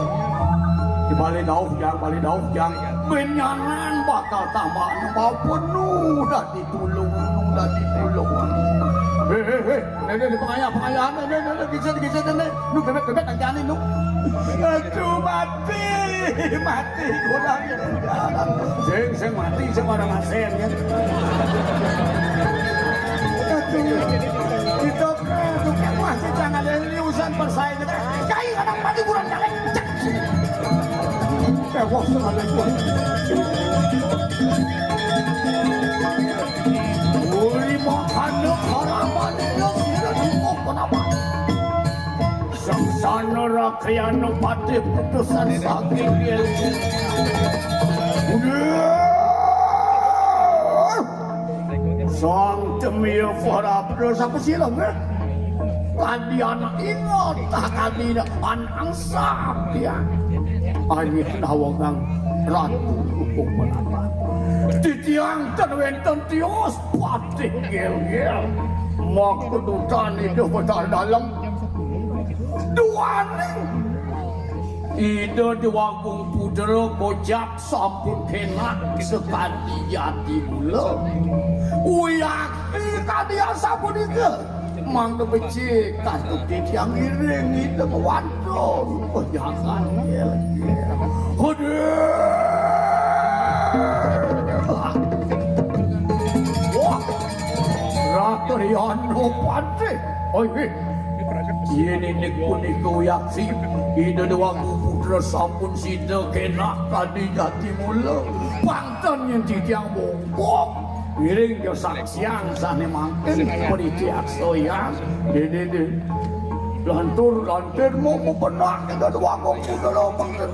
Di balik dauh, jang, balik dauh, jang. Benyanan bakal tambah nambah penuh dah. Tulung, tulung, tulung. Hei, hei, hei. Néné, néné, pengayah, pengayah. Néné, néné, néné, kisah, kisah, néné. Nu bébék, bébék, aja nih, nu. Aduh, mati. Mati, kurang. Sing, sing mati, sing orang asen, ya. Aduh. Kita, kita, wah, kita ngalih liusan persaingan. Kai kadang mati kurang jalan. Cek. Ewok sekali pun. Uli makane harapan itu sira dukung kenapa? Sangsana rakyana patih putusan saking Yésus. Udah. Sang Cemil Prapta sapa sira, nggih? Kadi anak ingot, kadi anak angsap, ya. Ayo nawangang Ratu Lukung Penapat. Titiang ten wénten tios patih gel-gel. Maka dutan Ida Betara Dalem. Duaning Ida Déwagung Putra kocap sampun kénak sakadi jati mula. Uyakti kadi asapunika. Mangda becik katup titiang ngiring Ida mawantun. Pejagan ngelek. Aduh. Wah. Rakryan Patih. Oi, wih. Yén indik punika uyakti, Ida Déwagung Putra sampun sida kénak kadi jati mula. Pang ten yén titiang bongkok. Ngiring ja saksian sané mangkin pritiyaksa. Dédé, dé. Lantur, lantir, mau pepenak Ida Déwagung Putra pang ten.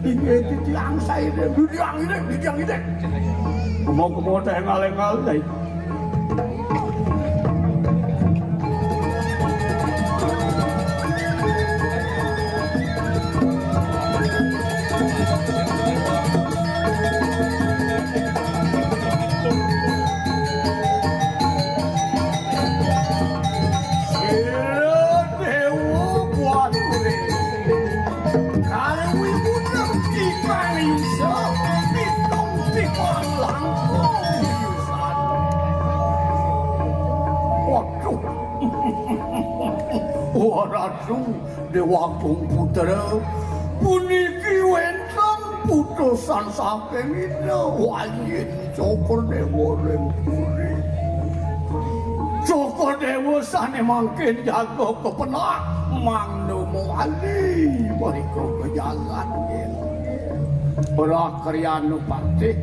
Inggih titiang saireng, titiang inggih, titiang inggih. Kemo-kemo téh ngaléng-ngaléng. Sira déwa kuwaturé. Kalih wiwuneng tigang yusa, pitung tigang langkung yusan. Waduh. Wah, Ratu Déwagung Putra, puniki wénten putusan saking Ida Wayin Cokor Déwa ring puri. Cokor Déwa sané mangkin jaga kepenak, mangda mawali mrika ka jagat. Rakryan Patih,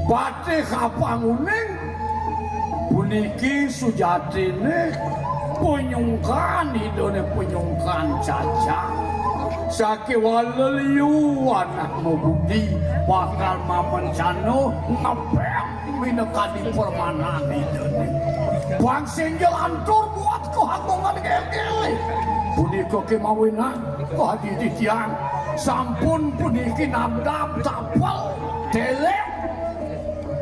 Patih Kapanguning, puniki sujatiné panyungkan, idané panyungkan cacah. Sakéwala liu anak mabudi bakal mamencana ngepék minakadi permanan idané. Pang sing lantur buat kahagungan gélgélé. Punika kémawinan kadi titiang sampun puniki nadab tapel télék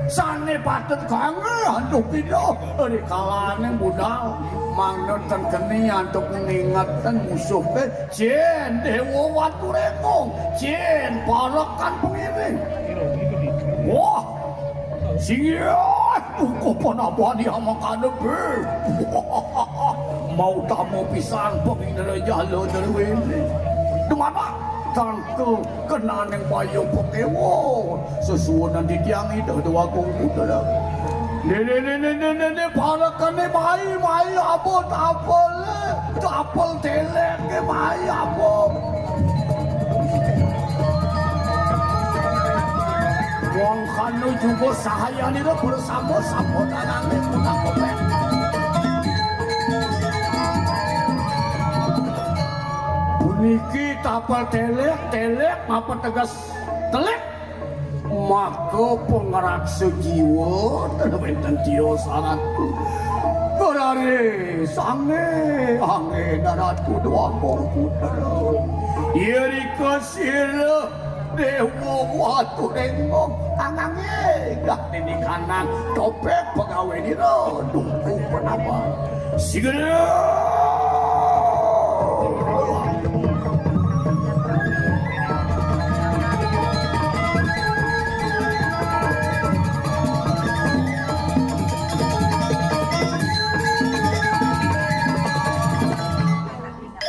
sané patut kanggé antuk Ida rikalaning budal mangda ten keni antuk ngingetang musuhé. Cén Déwa Waturéngung, cén parekan pengiring. Wah, singgih, buka panabani amakana bé. Mau tamu pisan pengindra jala derwéné. Dumadak tangkil kenaning bayu pekéwon. Sesuunan titiang Ida Déwagung Putra. Né, né, né, né, né, né, né, parekané mai, mai, aba tapel, tapel téléké mai, aba. Wong kanu juga sahayanira bersama-sama dalane punapa. Puniki tapel télék, télék, apa teges telék? Maka pangraksa jiwa ten wénten tios aratu. Berare Sange, ange, Ratu Déwa Agung Putra. Irika sira Déwa Waturénggong, ananging gak nini kanang topék pegawénira Dukuh Penawan. Sigra.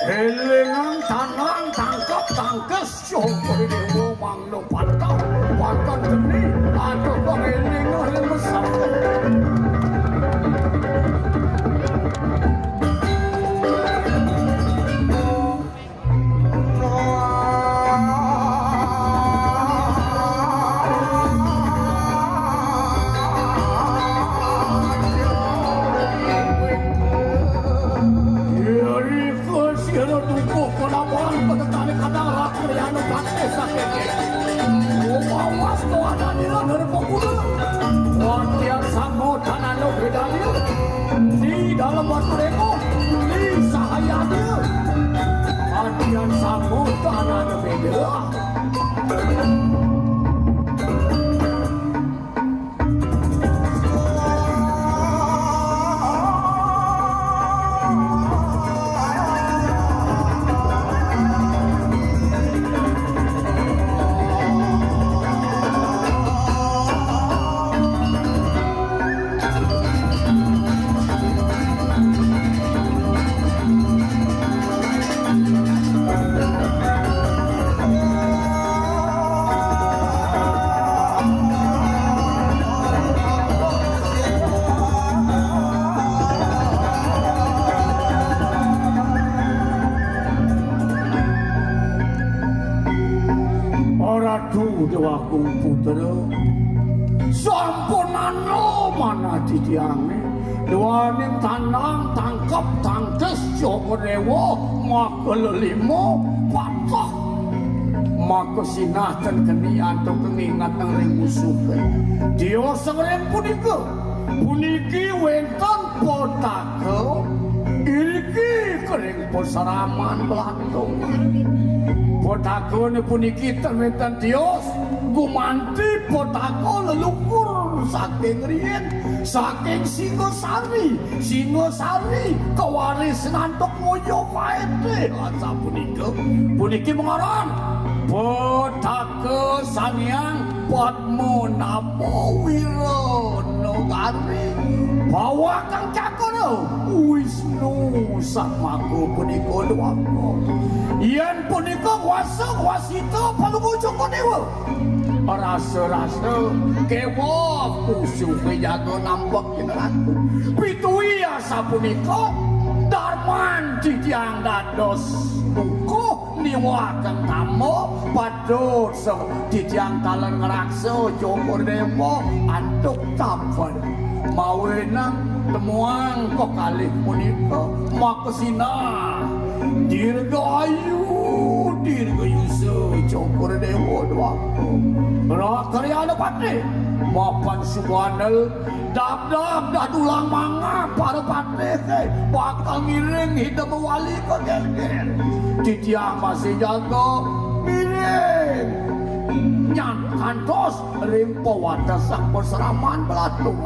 Élingang tanang tangkep tangkes, coba déwa mangda patah, patah geni, aduh, bang éling, éling mesem. Irika sira Dukuh Penawan, petetané kadang rakyana patih sakéké. Umawas tuananira dari pengkula. Watian sama tanana bédanya. Di dalam Waturénggong, di sahayana. Watian sama tanana béda. Ratu Déwa Agung Putra, sampun ana manah titiangé. Duaning tandang tangkep tangkes Jaba Déwa, maka lelima patah. Maka sinah ten keni antuk ngingetang ring musuhé. Tiosan ring punika. Puniki wénten petaka iriki ring pasraman Belatung. Petakané puniki ten wénten tios gumanti petaka leluhur saking riin, saking Singasari. Singasari kawaris antuk Mojopaité, asapunika. Puniki mangaran petaka Sang Hyang Padmanaba Wiranagari. Pawakang cakra Wisnu Satmaka punika Déwa Agung. Yén punika kuasa, kuasita Palungguh Cokor Déwa. Rasa-rasa kéweh pusuké jaga nampek Ing Ratu. Pituwi asapunika, darman titiang dados kukuh niwakan tama, patut sa-, titiang taler ngraksa Cokor Déwa antuk taped. Mawinan temuang kekalih punika, maka sinah dirgayu, dirgayusa Cokor Déwa Déwata. Rakriyana patih, mapan subandel, dab-dab dah dulang mangap para patih, bakal ngiring Ida mawali ka Gélgél. Titiang masih jaga ngiring nyan kantos ring pawatesan pasraman Belatung.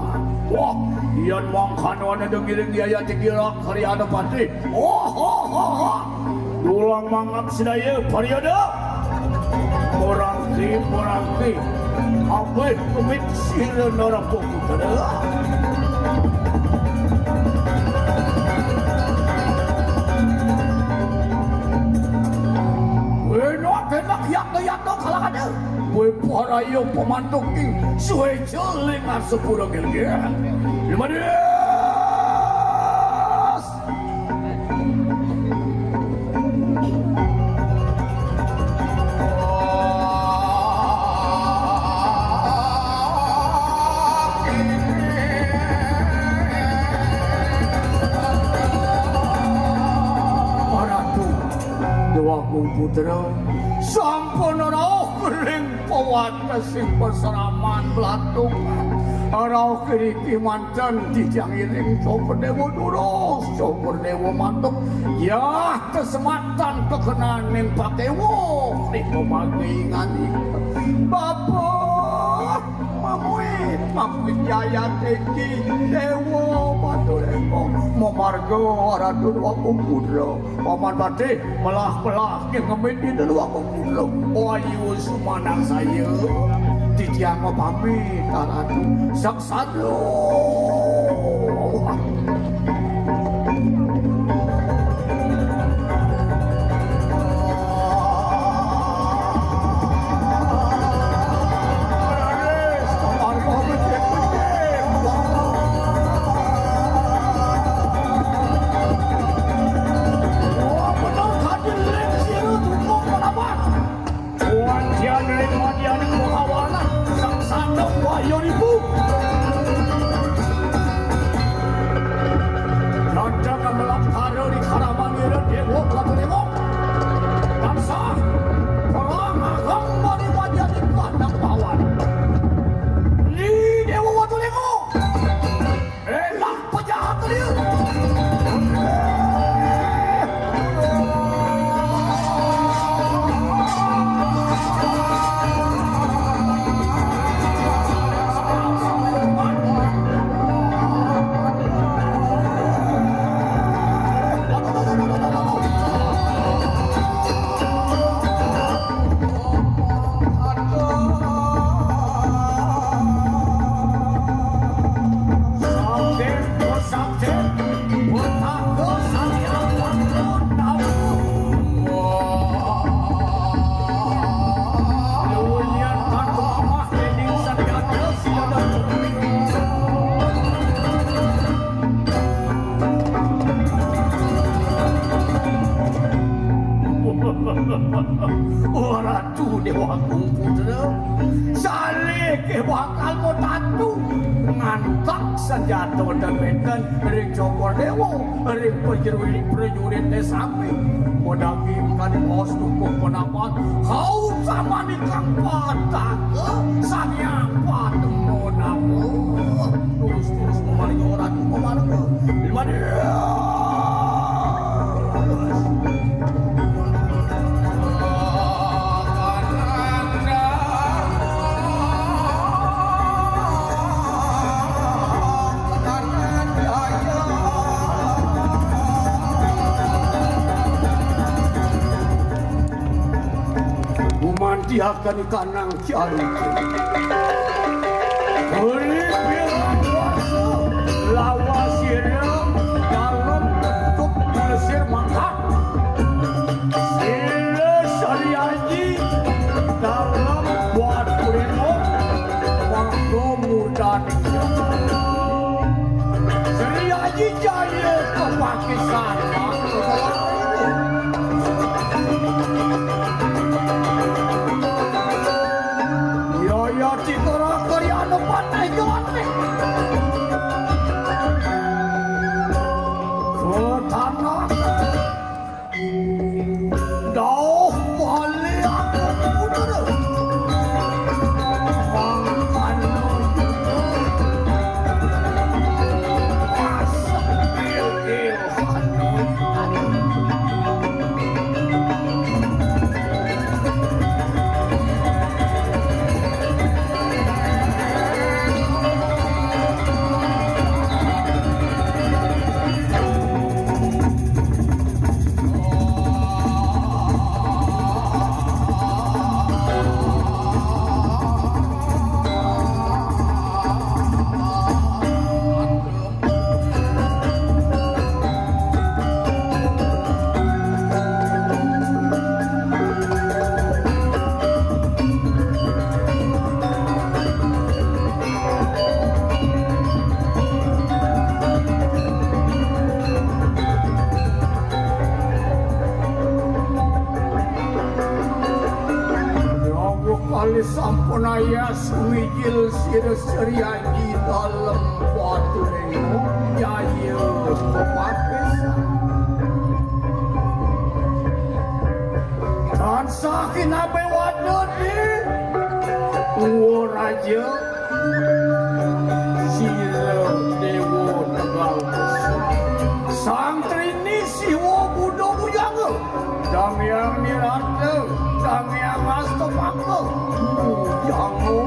Wah, yén mangkana ada ngiring yaya tigirak hari ada patih. Oh, oh, oh, oh. Dulang mangap sadaya pariyada. Murangki, murangki. Abih kemit sira Narapaputra. Wéna tenak yakna-yakna kalakana. Wé paraya pamantuking suéca ling asapura Gélgél. Lumadas. Ratu Déwa Agung Putra, sampun rauh ring pawatesing pasraman Belatung. Rauh iriki manten titiang iring Cokor Déwa durus. Syukur Déwa mantuk. Yah, kasematan kakenaning patéwok. Ning pamagingani. Bapa, mamuit, mamuit yayat iki. Déwa Batuléngkong. Mamarga Ratu Déwa Kumbudra. Paman Patih, melah-melah, nggih ngemit Déwa Kumbudra. Ayu sumanangsaya. Titiang pamit, Ratu. Saksana. Wadian ring wadian kahawanan, sang sandok wayah ribu. Nandang melapkara di karamanira Déwa Batuléngkong. Tansah perang ageng mari wadian ing kandang pawan. Ni Déwa Batuléngkong. Elah, pejahat dia. Ora Duh Déwa Agung Putra, salih ké bakal mutatu ngantek sanjata wénten-wénten ring Cokor Déwa, ring prajurit-prajurit sami. Madaging kadi baos tukuh penapan, kau samaning kang pataka, Sang Hyang Padma Nama. Terus-terus mamarga, Ratu, mamarga. Gumantiaken kanang Uri pirang warsa lawas sira dalem bentuk plesir mangkat. Sira Sri Aji dalem buat kuréno mangga mudaning Sri Aji Jaya kepakisan. Yaya Citra Karyana Patih Jati. Sutana. Dauh Bali aku putra. Mangkana masak pilkil. Rama kalih sampun ayas mijil sira Sri Aji dalem Batuléngkong jaya kepakisan. Tansah kinabé wada di Uwa Raja, sira Déwa Tegal Kesem. Sang Trini Siwa Buddha Bujangga, Sang Hyang Nirata, Sang Hyang Astapaka, Bujangga.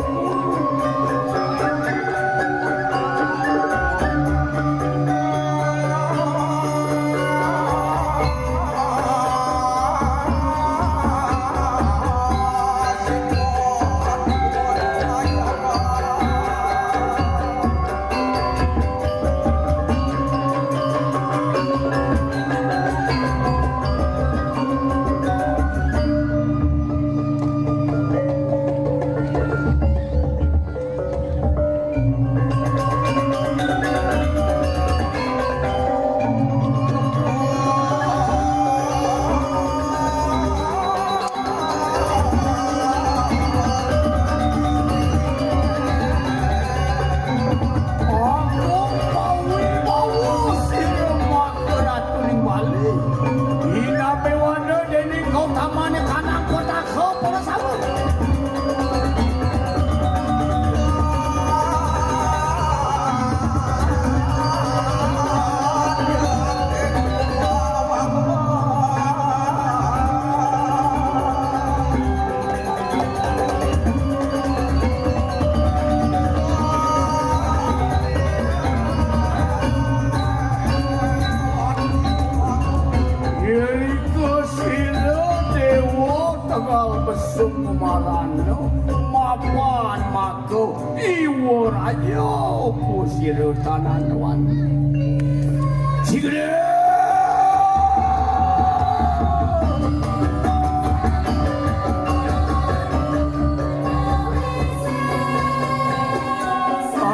Agung pawibawa sira maka ratuning Bali. Inapé wada déning kautamane kanang kotaka para sawa. Irika sira dewa tegal besung kumarana mapan maka iwa raja upu sira tanah nuan. Sigera.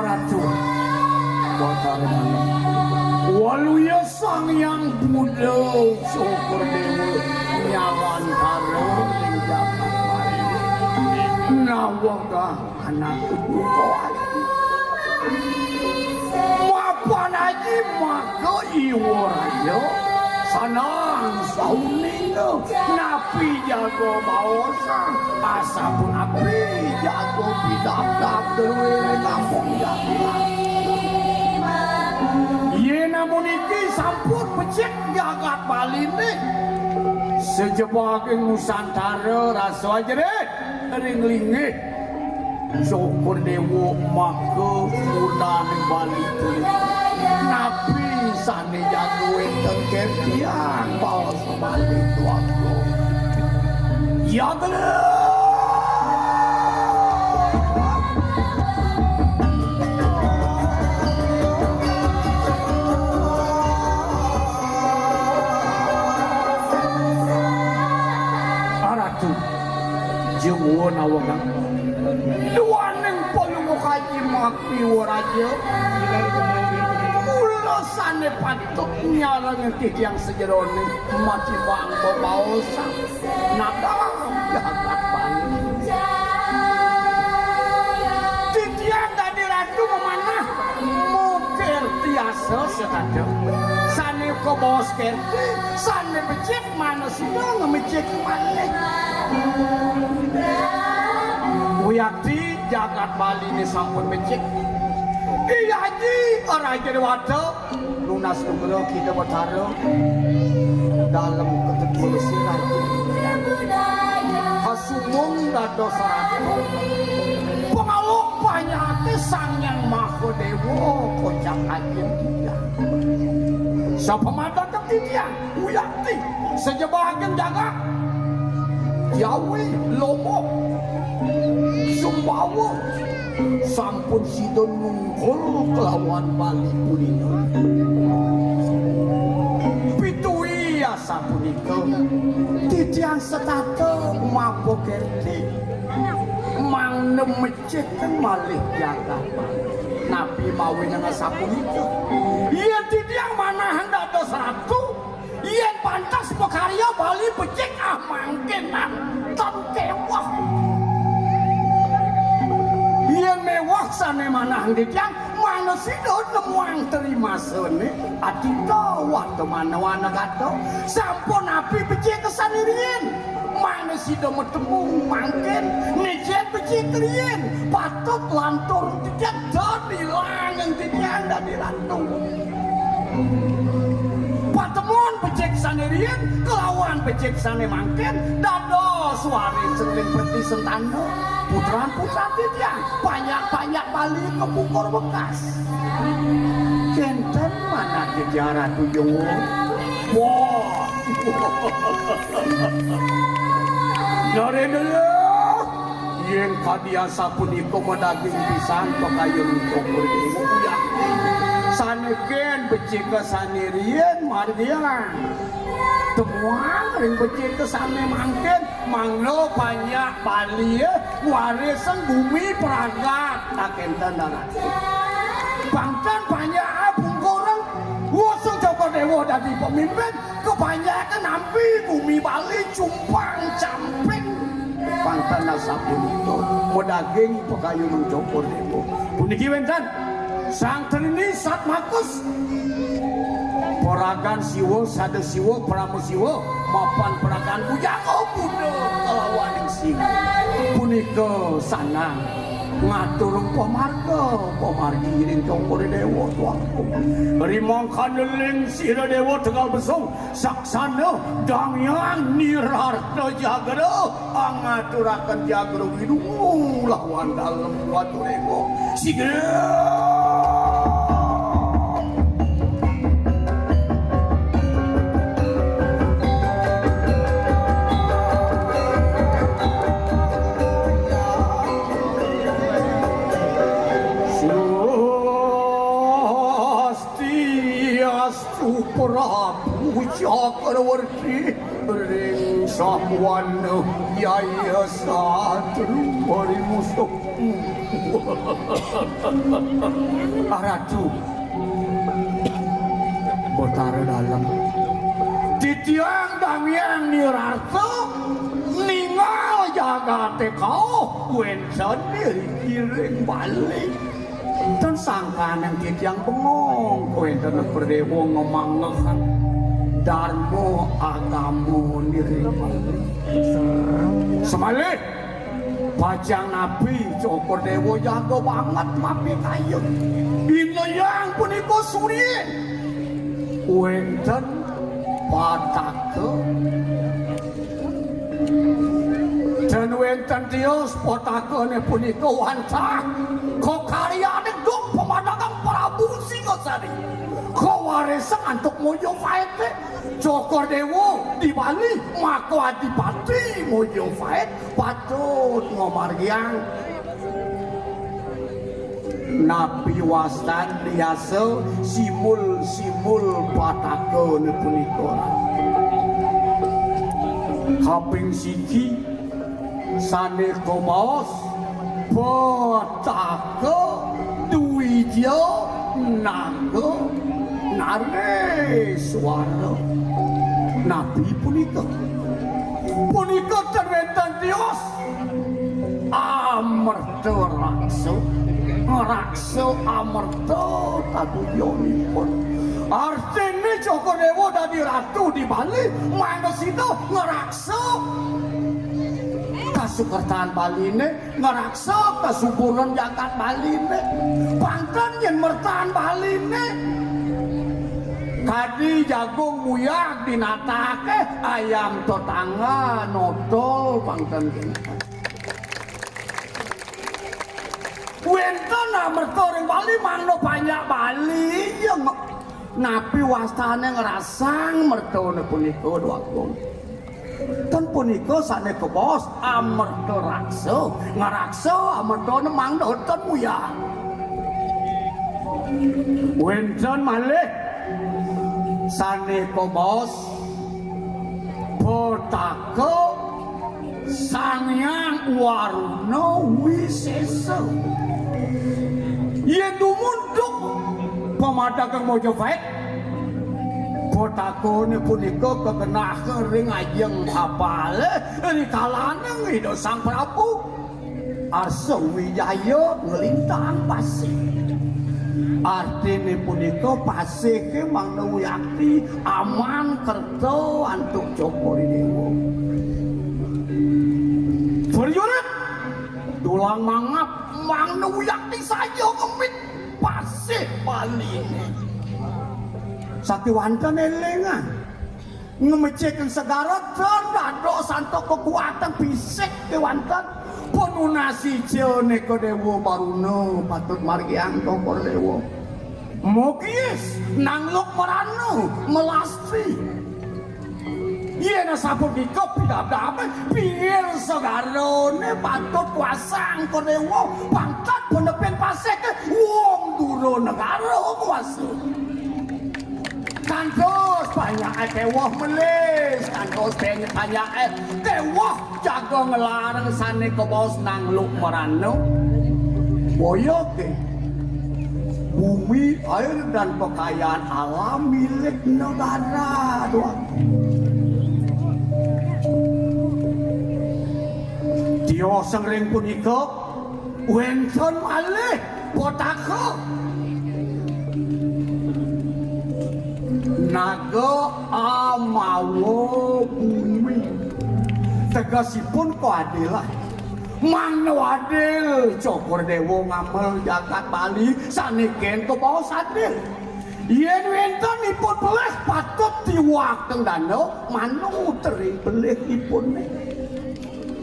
Ratu. Batara Manik. Waluya Sang Hyang Buddha Syukur Dewa nyawantara ring jagat Bali. Nawegah anak buka. Mapan aji maka iwa raja sanang sauninga napi jaga baosan asapunapi jaga pidabdab druene kampung jagat. Yen amuniki sampun becik jagat Baline sajebaging Nusantara rasa ajerit ring linggih. Syukur Dewa maka mulaning Bali kulit. Napi sane jaga wenten kertian baos Bali tuaku. Ya bener. Aratu. Jung won awengang. Duaning Palungguh Aji Makti Waraja. Mula sane patut nyarengin titiang sajerone matibang bebaosan nadam jagat Bali. Titiang dadi ratu mamanah mukir tiasa setata. Sane kabaos kerti, sane becik manusida ngemecik malih. Wiakti jagat Baline sampun becik. Iya Aji, Raja Dewata, nunas nugra kita Betara. Dalem keteguh sira. Kasumung dados ratu. Pangaluk panyati Sang Hyang Maha Dewa kocap ajin. Sapa madan titiang? Wiakti, sajebaging jagat, Jawi, Lombok, Sumbawa, sampun sida nungkul kelawan Bali punika. Pituwi asapunika, titiang setata mapa kerti, mangda meciken malih jagat Bali. Napi mawinan asapunika? Yen titiang manahang dados ratu, yen pantes pakarya Bali becik ah mangkin ah tan keweh. Yen meweh sane manahang titiang, manusida nemuang trimasane, adita wartamana wanagata, sampun napi becik sane riin. Manusida matemu mangkin, ne jen becik riin, patut lantur titiang dadi langen titiang dadi ratu. Becik sané riyin kelawan becik sané mangkin, dados waris ring Peti Sentana. Putran-putran titiang, panjak-panjak Bali kapungkur bekas. Kénten manah titiang Ratu Jenggo. Wah. Narendra. Yén kadi asapunika madaging pisan pakayun Cokor Déwa uyakti. Sané kén becika sané riin margiang. Temuang ring becika sané mangkin mangda panjak Bali, warisang bumi pragat. Akénten darat. Bangtan panjak pungkurang, wusung Cokor Déwa dadi pemimpin, kapanjakan nampi bumi Bali cumpang camping. Pangkana sapunika, madaging pakayunan Cokor Déwa. Puniki wénten Sang Trini Satmakus, paragan Siwa, Sada Siwa, Parama Siwa, mapan paragan Bujang Buda kalawaning Siwa. Punika sanang ngatur pamarga, pamargi ring Cokor Déwa, tuan. Rimangkana ling sira Déwa Tegal Besung, saksana Dang Hyang Nirarta Jagra, angaturaken jagra winungu lawan dalem watu Déwa. Sigra. Swastiastu Prabu Cakrawarti ring samuana yaya satru marimusuh. Aratu Betara Dalem. Titiang Dang Hyang Nirarta ningal jagaté kauh wénten iriki ring Bali. Ten sangkaning titiang bengong, wénten Cokor Déwa ngamanggihin darma agama nirmala. Semalih pacang napi Cokor Déwa jaga banget mapikayun. Inayang punika surya. Wénten pataka. Ten wénten tios patakané punika wantah kakaryané duk pamadagang Prabu Singasari. Kawarisang antuk Majapahit. Cokor Déwa di Bali, maka Adipati Majapahit patut ngamargiang. Napi wastan riasa simbul-simbul patakané punika? Kaping siki sané kabaos Petaka Dwija Naga Nareswara. Napi punika? Punika ten wénten tios Amerta Raksa, ngraksa Amerta taduyonipun. Artiné Cokor Déwa dadi ratu di Bali, mangda sida ngraksa kasukertan Baliné, ngraksa kasuburan jagat Baliné. Pangkén yén mertan Baliné. Kadi jagung muyag dinataké, ayam tetangga nodol pangkén kéné. Wénten amerta ring Bali, mangda panjak Bali, ya, napi wastané ngrasang mertané punika, Dwagung. Ten punika sané kabaos Amerta Raksa, ngraksa amertané mangda ten muyag. Wénten malih sané kabaos Petaka Sang Hyang Waruna Wisésa. Yén dumun duk pamadagang Majapahit, petakané punika kagenah ring ajeng apalé rikalaning Ida Sang Prabu Arsa Wijaya nglintang pasih. Artiné punika pasih ké mangda wiakti aman kerta antuk Cokor Déwa. Prajurit, dulang mangap mangda wiakti saja ngemit pasih Baliné. Sakéwanten élingang. Ngemecikang segara ten dados antuk kekuatan fisik kéwanten. Pun nunas ica nika Déwa Baruna patut margiang Cokor Déwa. Mogis nangluk merana melasti. Yén sapunika pidabdabé, pinggir segarané patut kuasang Cokor Déwa, pangkat penepin pasih ké wong dura negara kuasa. Kantos panjaké téweh melis, kantos panjaké téweh jaga nglarang sané kabaos nangluk merana. Boya ké bumi, air, dan kekayaan alam milik negara doang. Tiosan ring punika, wénten malih potaka. Naga amawa bumi. Tegesipun keadilan. Mangda adil Cokor Déwa ngamel jagat Bali sané kén kabaos adil. Yén wénten ipun pelih patut tiwakang dana manut ring pelihipuné.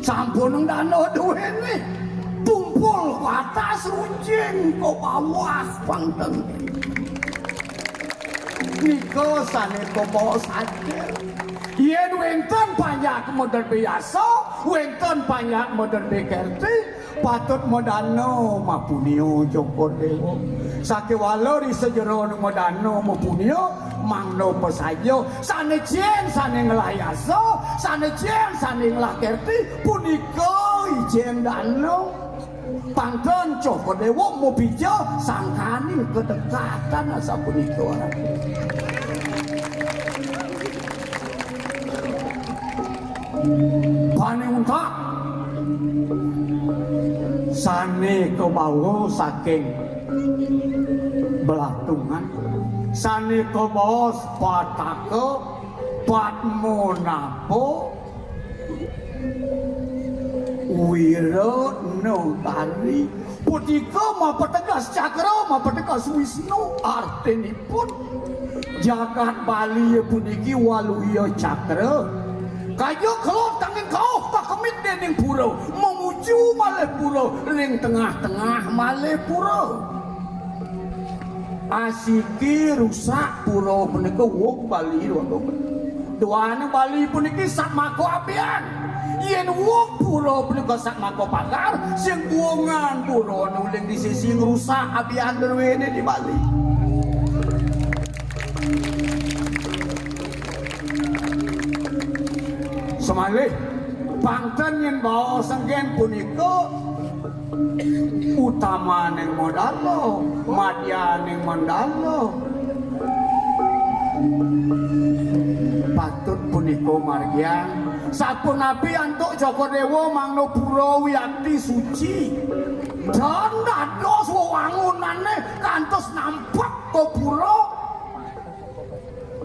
Sampunang dana duéné, tumpul ka atas, runjing ka bawah pang ten. Nika sané kabaos adil. Yén wénten panjak maderbé yasa, wénten panjak maderbé kerti, patut madana mapunia Cokor Déwa. Sakéwala ri sajeroning madana mapunia, mangda pasaja. Sané jén sané ngelah yasa, sané jén sané ngelah kerti, punika ijén dana. Pang ten Cokor Déwa mapija sangkaning kadekatan asapunika. Pané untak sané kabawa saking Belatungan, sané kabaos Pataka, Padmanaba, Wira Nagari. Punika mapateges cakra, mapateges Wisnu, artinipun jagat Bali puniki waluya cakra. Kayun kelod angin kauh kakemit déning pura, mamuju malih pura, ring tengah-tengah malih pura. Asiki rusak pura punika wong Bali, duaning. Duaning Bali puniki satmaka abian. Yén wong pura punika satmaka pagar, sing wongan pura uling di sisi ngrusak abian druéné di Bali. Semalih, pang ten yén baos anggén punika, utamaning Mandala, madyaning Mandala. Patut punika margiang. Sapunapi antuk Cokor Déwa mangda pura wiakti suci. Dan dados wewangunané kantos nampek ka pura.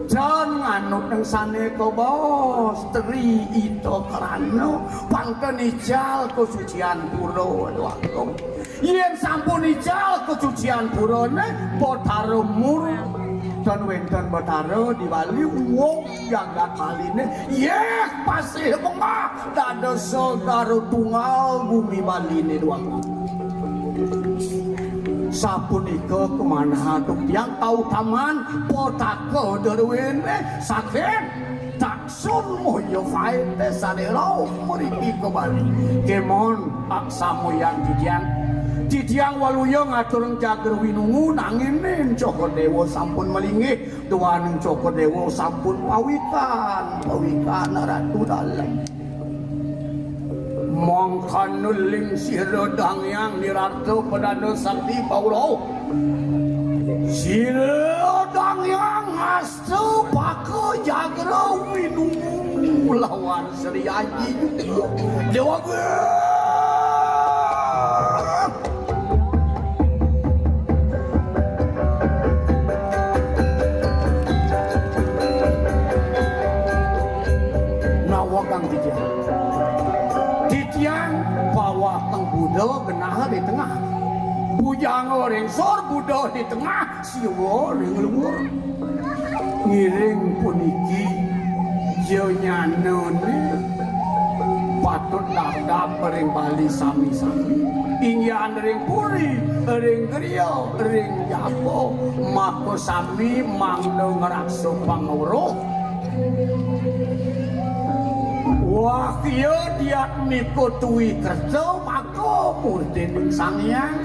Jan nganut ing sané kabaos Tri Ita Karana, pang ten ical kasucian pura, Déwa Agung. Yén sampun ical kasucian purané, Batara mur, ten wénten Batara di Bali, wong jagat Baliné, yéh, pasih bengkah, dados segara tunggal bumi Baliné, Déwa Agung. Sapunika kamanah antuk tiang kautaman Pataka druéné saking Daksun Moya Paité sané rauh mriki ka Bali. Kémon aksamuyan titiang. Titiang waluya ngaturang jagra winungu nanging Cokor Déwa sampun malinggih, duaning Cokor Déwa sampun pawikan, pawikan Ratu Dalem. Mangkana ling sira dangyang nirarta padana sakti paula. Sira dangyang asta paka jagra winungu lawan Sri Aji Juti. Déwa Agung. Nawa kang titiang. Titiang pawakang Buddha genah di tengah. Bujangga ring sor, Buddha di tengah, Siwa ring luhur. Ngiring puniki Janyanané patut dadap ring Bali sami-sami. Inggihan ring puri, ring griya, ring jaba, maka sami mangda ngraksa pangweruh. Wah, ya diatmika tui kerta, maka murtining Sang Hyang.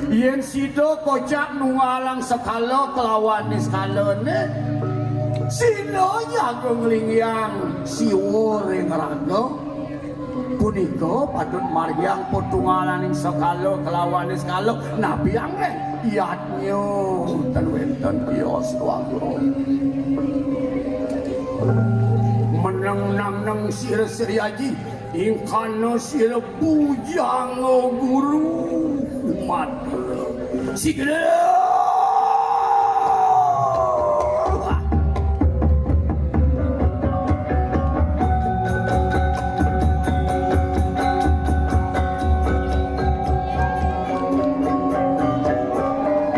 Yén sida kocap nunggalang sekala kalawan niskalané, sida jaga nglinggihang Siwa ring raga. Punika patut margiang patunggalaning sekala kalawan niskala, napi anggén yadnya ten wénten tios wagung. Meneng nang neng sira Sri Aji, ingkana sira Bujang Guru. Matur. Sigra.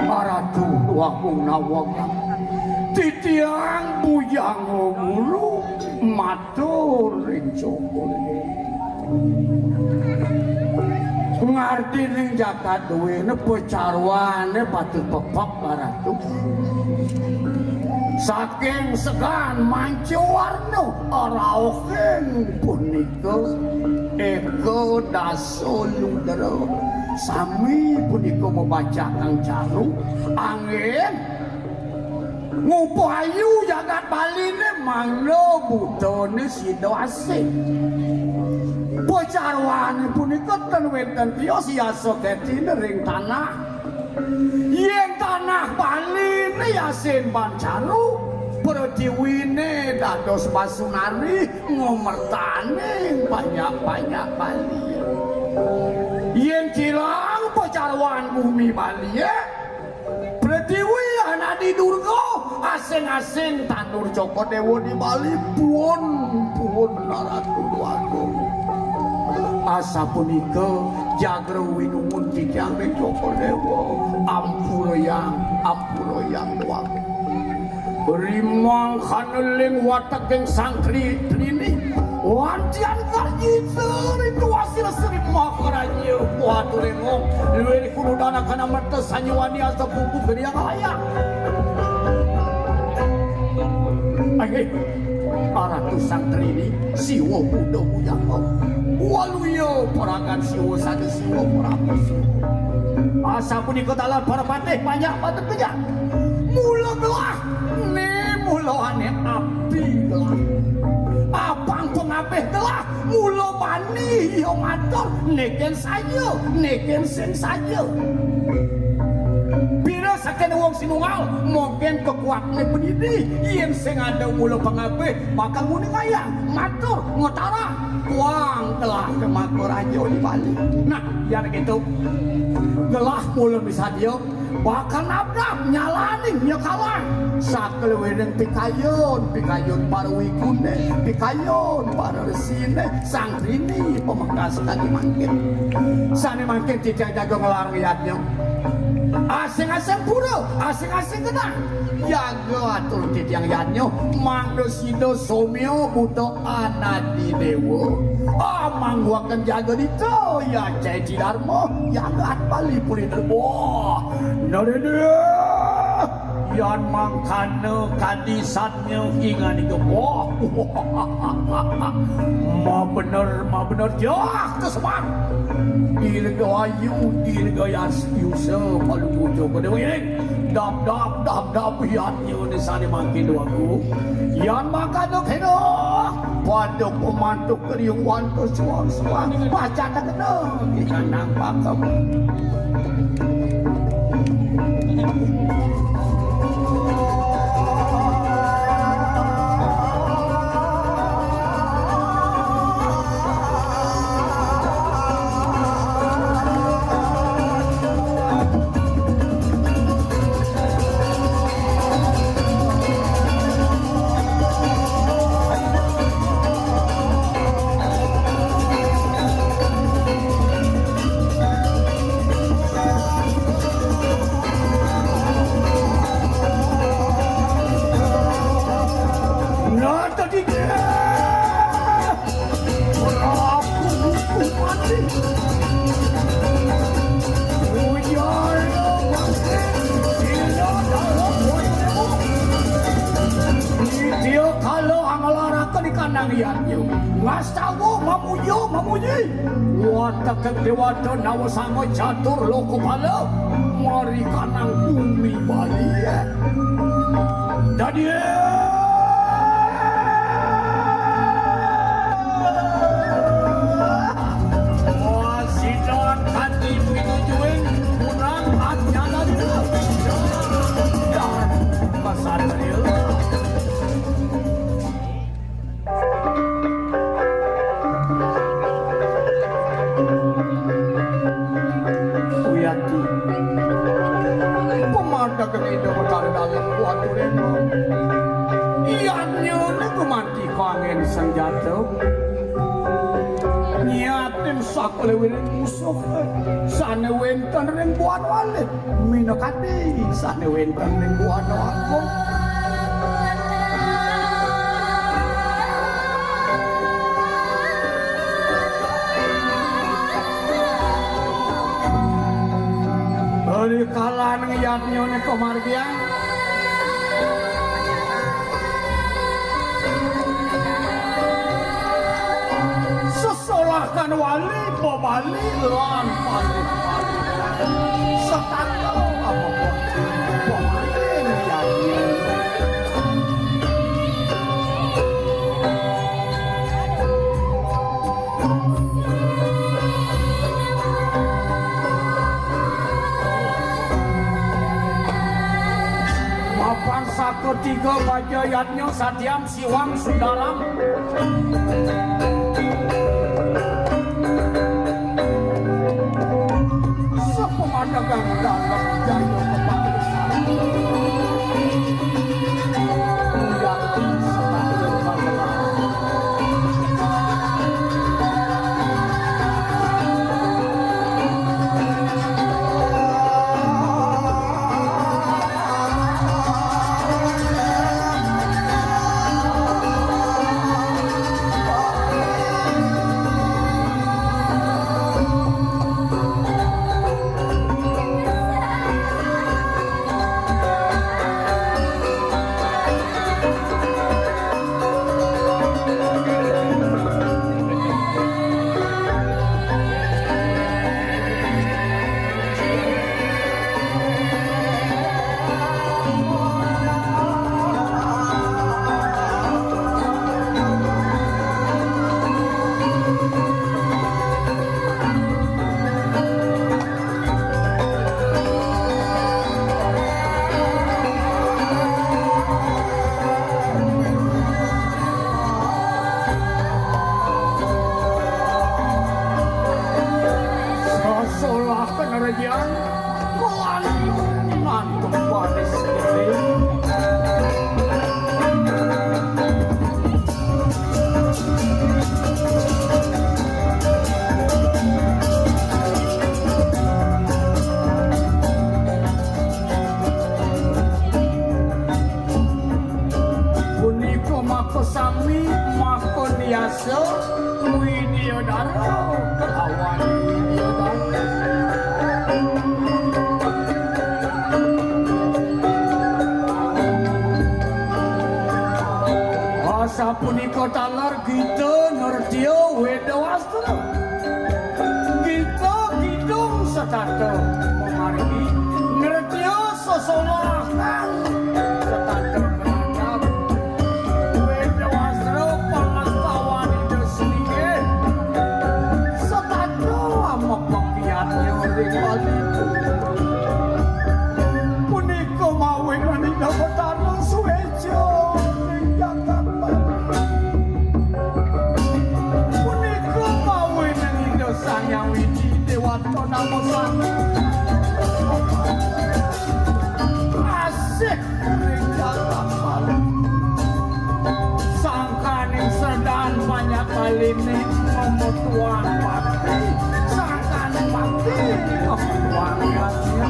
Maratu wakung nawang. Titiang Bujang Guru. Matur ring Cokor. Ngarti ring jagat duéné pacarwané patut pepek, Ratu. Saking segan manca warna rauhing punika, Eka Dasa Ludra. Sami punika mabacakang caru, anggén ngupayu jagat Baliné mangda butané sida asing. Pacarwané punika ten wénten tios yasa ketiné ring tanah. Yén tanah Baliné asin ban caru, pratiwiné dados pasunari ngomertaning panyak-panyak Bali. Yén kirang pacarwan bumi Balié, Pratiwi Anadi Durga, asing-asing tanur Cokor Déwa di Bali, puun, puun Naratu Dwagung. Asapunika jagra winungun titiang ring Cokor Déwa, ampurayang, ampurayang Dwagung. Rimang kaneling wateking Sang Tri-, Trini. Wantian karjita rituasira Sri Maharaja. Watu lengong. Luwir kuno dana kana merta sanyuwani asa buku geriang layang. Ayo, Ratu Sang Trini, Siwa Buddha Bujangga. Waluya paragan Siwa sada Siwa Prama Siwa. Asapunika taler para patih panjak patut pejak. Mula gelah, né mulané abdi gelah. Apang pangabih gelah, mula bani ya matur, né kén saja, né kén sing saja. Pira saking wong sinunggal, mungkin kekuatné penidi, yén sing ada mula pangabih, bakal nguningayang, matur, ngutarang, kuang gelah ke Maharaja di Bali. Nah, yén kéto, gelah mula misadia, bakal nabrak, nyalaning, nyekalang. Sakaliwirning pikayun, pikayun para wigune, pikayun para resine, Sang Trini pamekas kadi mangkin. Sane mangkin titiang jaga nglarang yadnya. Asing-asing pura, asing-asing genah. Jaga atur titiang yadnya, mangda sida somya buta Anadi Dewa. Amangguaken jaga dita, ya cai Darma, jagat Bali puri derboh. Narendra, yan mangkana kadi satnya inganika boh. Ma bener, ma bener, jah, kesemak. Dirgayu, dirgayas, yusa, palu puja pada wiring. Dap, dap, dap, dap, yan nyuwun sane mangkin doaku. Yan mangkana kena, pada pemantuk kriung wanto suang-suang. Baca tak kena, bisa nampak kamu. Nah, tadi dia. Halo, angalaraken ikanang yatnya. Ngastawa, mamuja, mamuji. Watek déwata nawa sanga catur lokapala. Mari kanang bumi Bali. Dadi. Wasitan kanti pinujuing kunang ajnana dina. Pasatria. Uyati. Pemadageng Ida Betara Dalem kuaturena. Yatnyane gumanti kanggen senjata. Nyatin sakalawiring musuh sane wenten ring Buana Walit. Minakadi sane wenten ring Buana Agung. Ri kalaning yatnyane kamargiang. Sesolahan wali, bebali, lan malih-malih. Setata apa pemaling yatnya. Mapan saka tiga baja yatnya satyam siwang sudalam. Sepemadagang dalam jaya kepala. Mulyati setata. Sasolaken rejang, kelanjur ngantuk baris. Punika maka sami maka niasa Widyadara kelawan Widyadara. Asapunika taler Gita, Nrtya, Weda, Wastra. Gita, Kidung, setata mamargi. Nrtya, sesolahan, setata kenandang. Weda, Wastra, pangastawan Ida Singgih. Setata amepek yatnya ring Bali. Punika mawinan Ida Betara suéca ring jagat Bali. Punika mawinan Ida Sang Hyang Widhi Déwata Nama Sangga asih ring jagat Bali. Sangkaning sredan panjak Baliné mametuang bakti. Sangkaning bakti mametuang yatnya.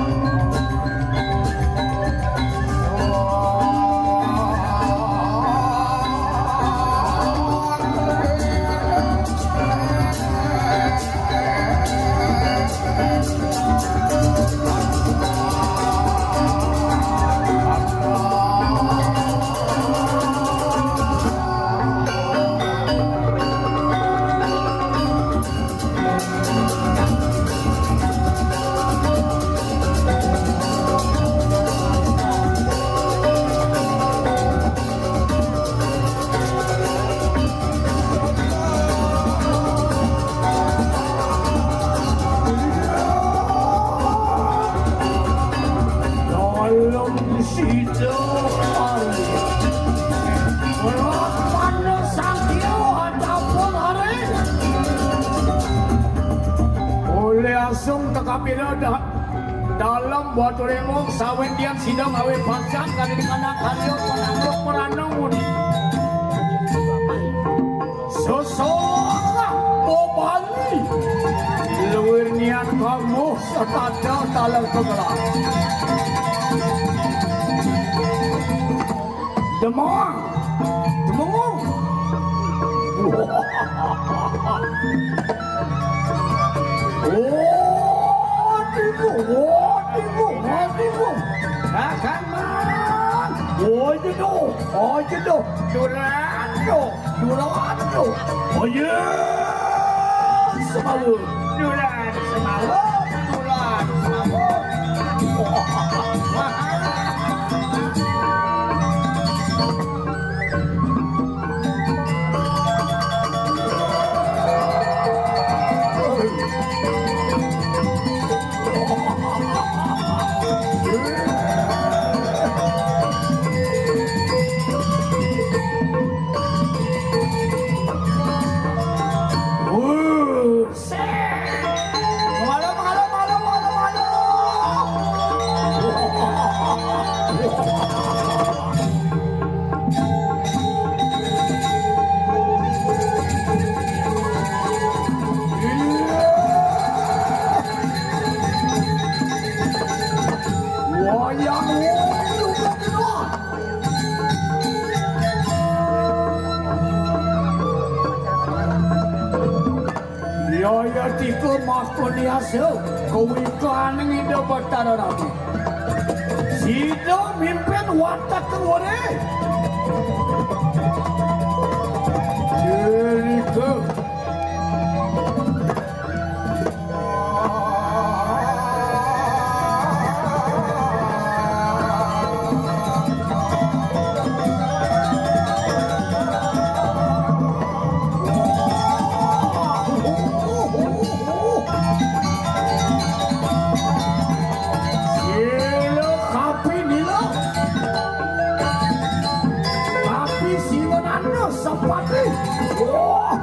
Kapira da-, dalem Baturémong sawéndian sida ngawé pacang kali dikandang karya panangluk peranong muni. Sesolah bebali luwir nian kamu setada taler kegelar. Demang. Demang. Oh, tipu, oh, tipu, oh, tipu. Akan man. Oh, jenuh, oh, jenuh. Durando, durando. Oh, yes. Semawa. Dulan semawa, dulan semawa. Buset. Malu, malu, malu, malu, malu. Wayang wong juga. Yaya tika makoniasa kawikaning Ida Batara Rama. Sida mimpin watek kawere. Irika. Sila kapi nila. Kapi sila nana sapati. Wah.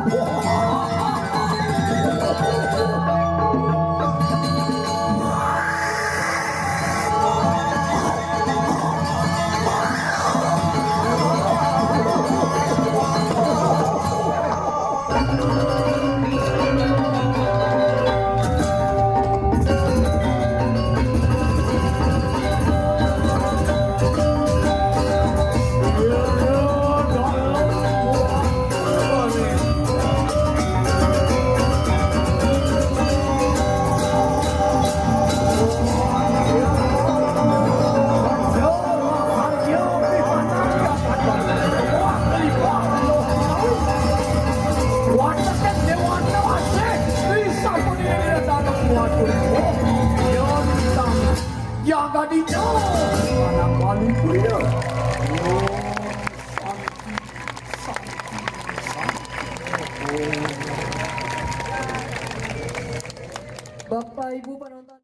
Jagadinda, anak Bali Kuya. Bapak Ibu para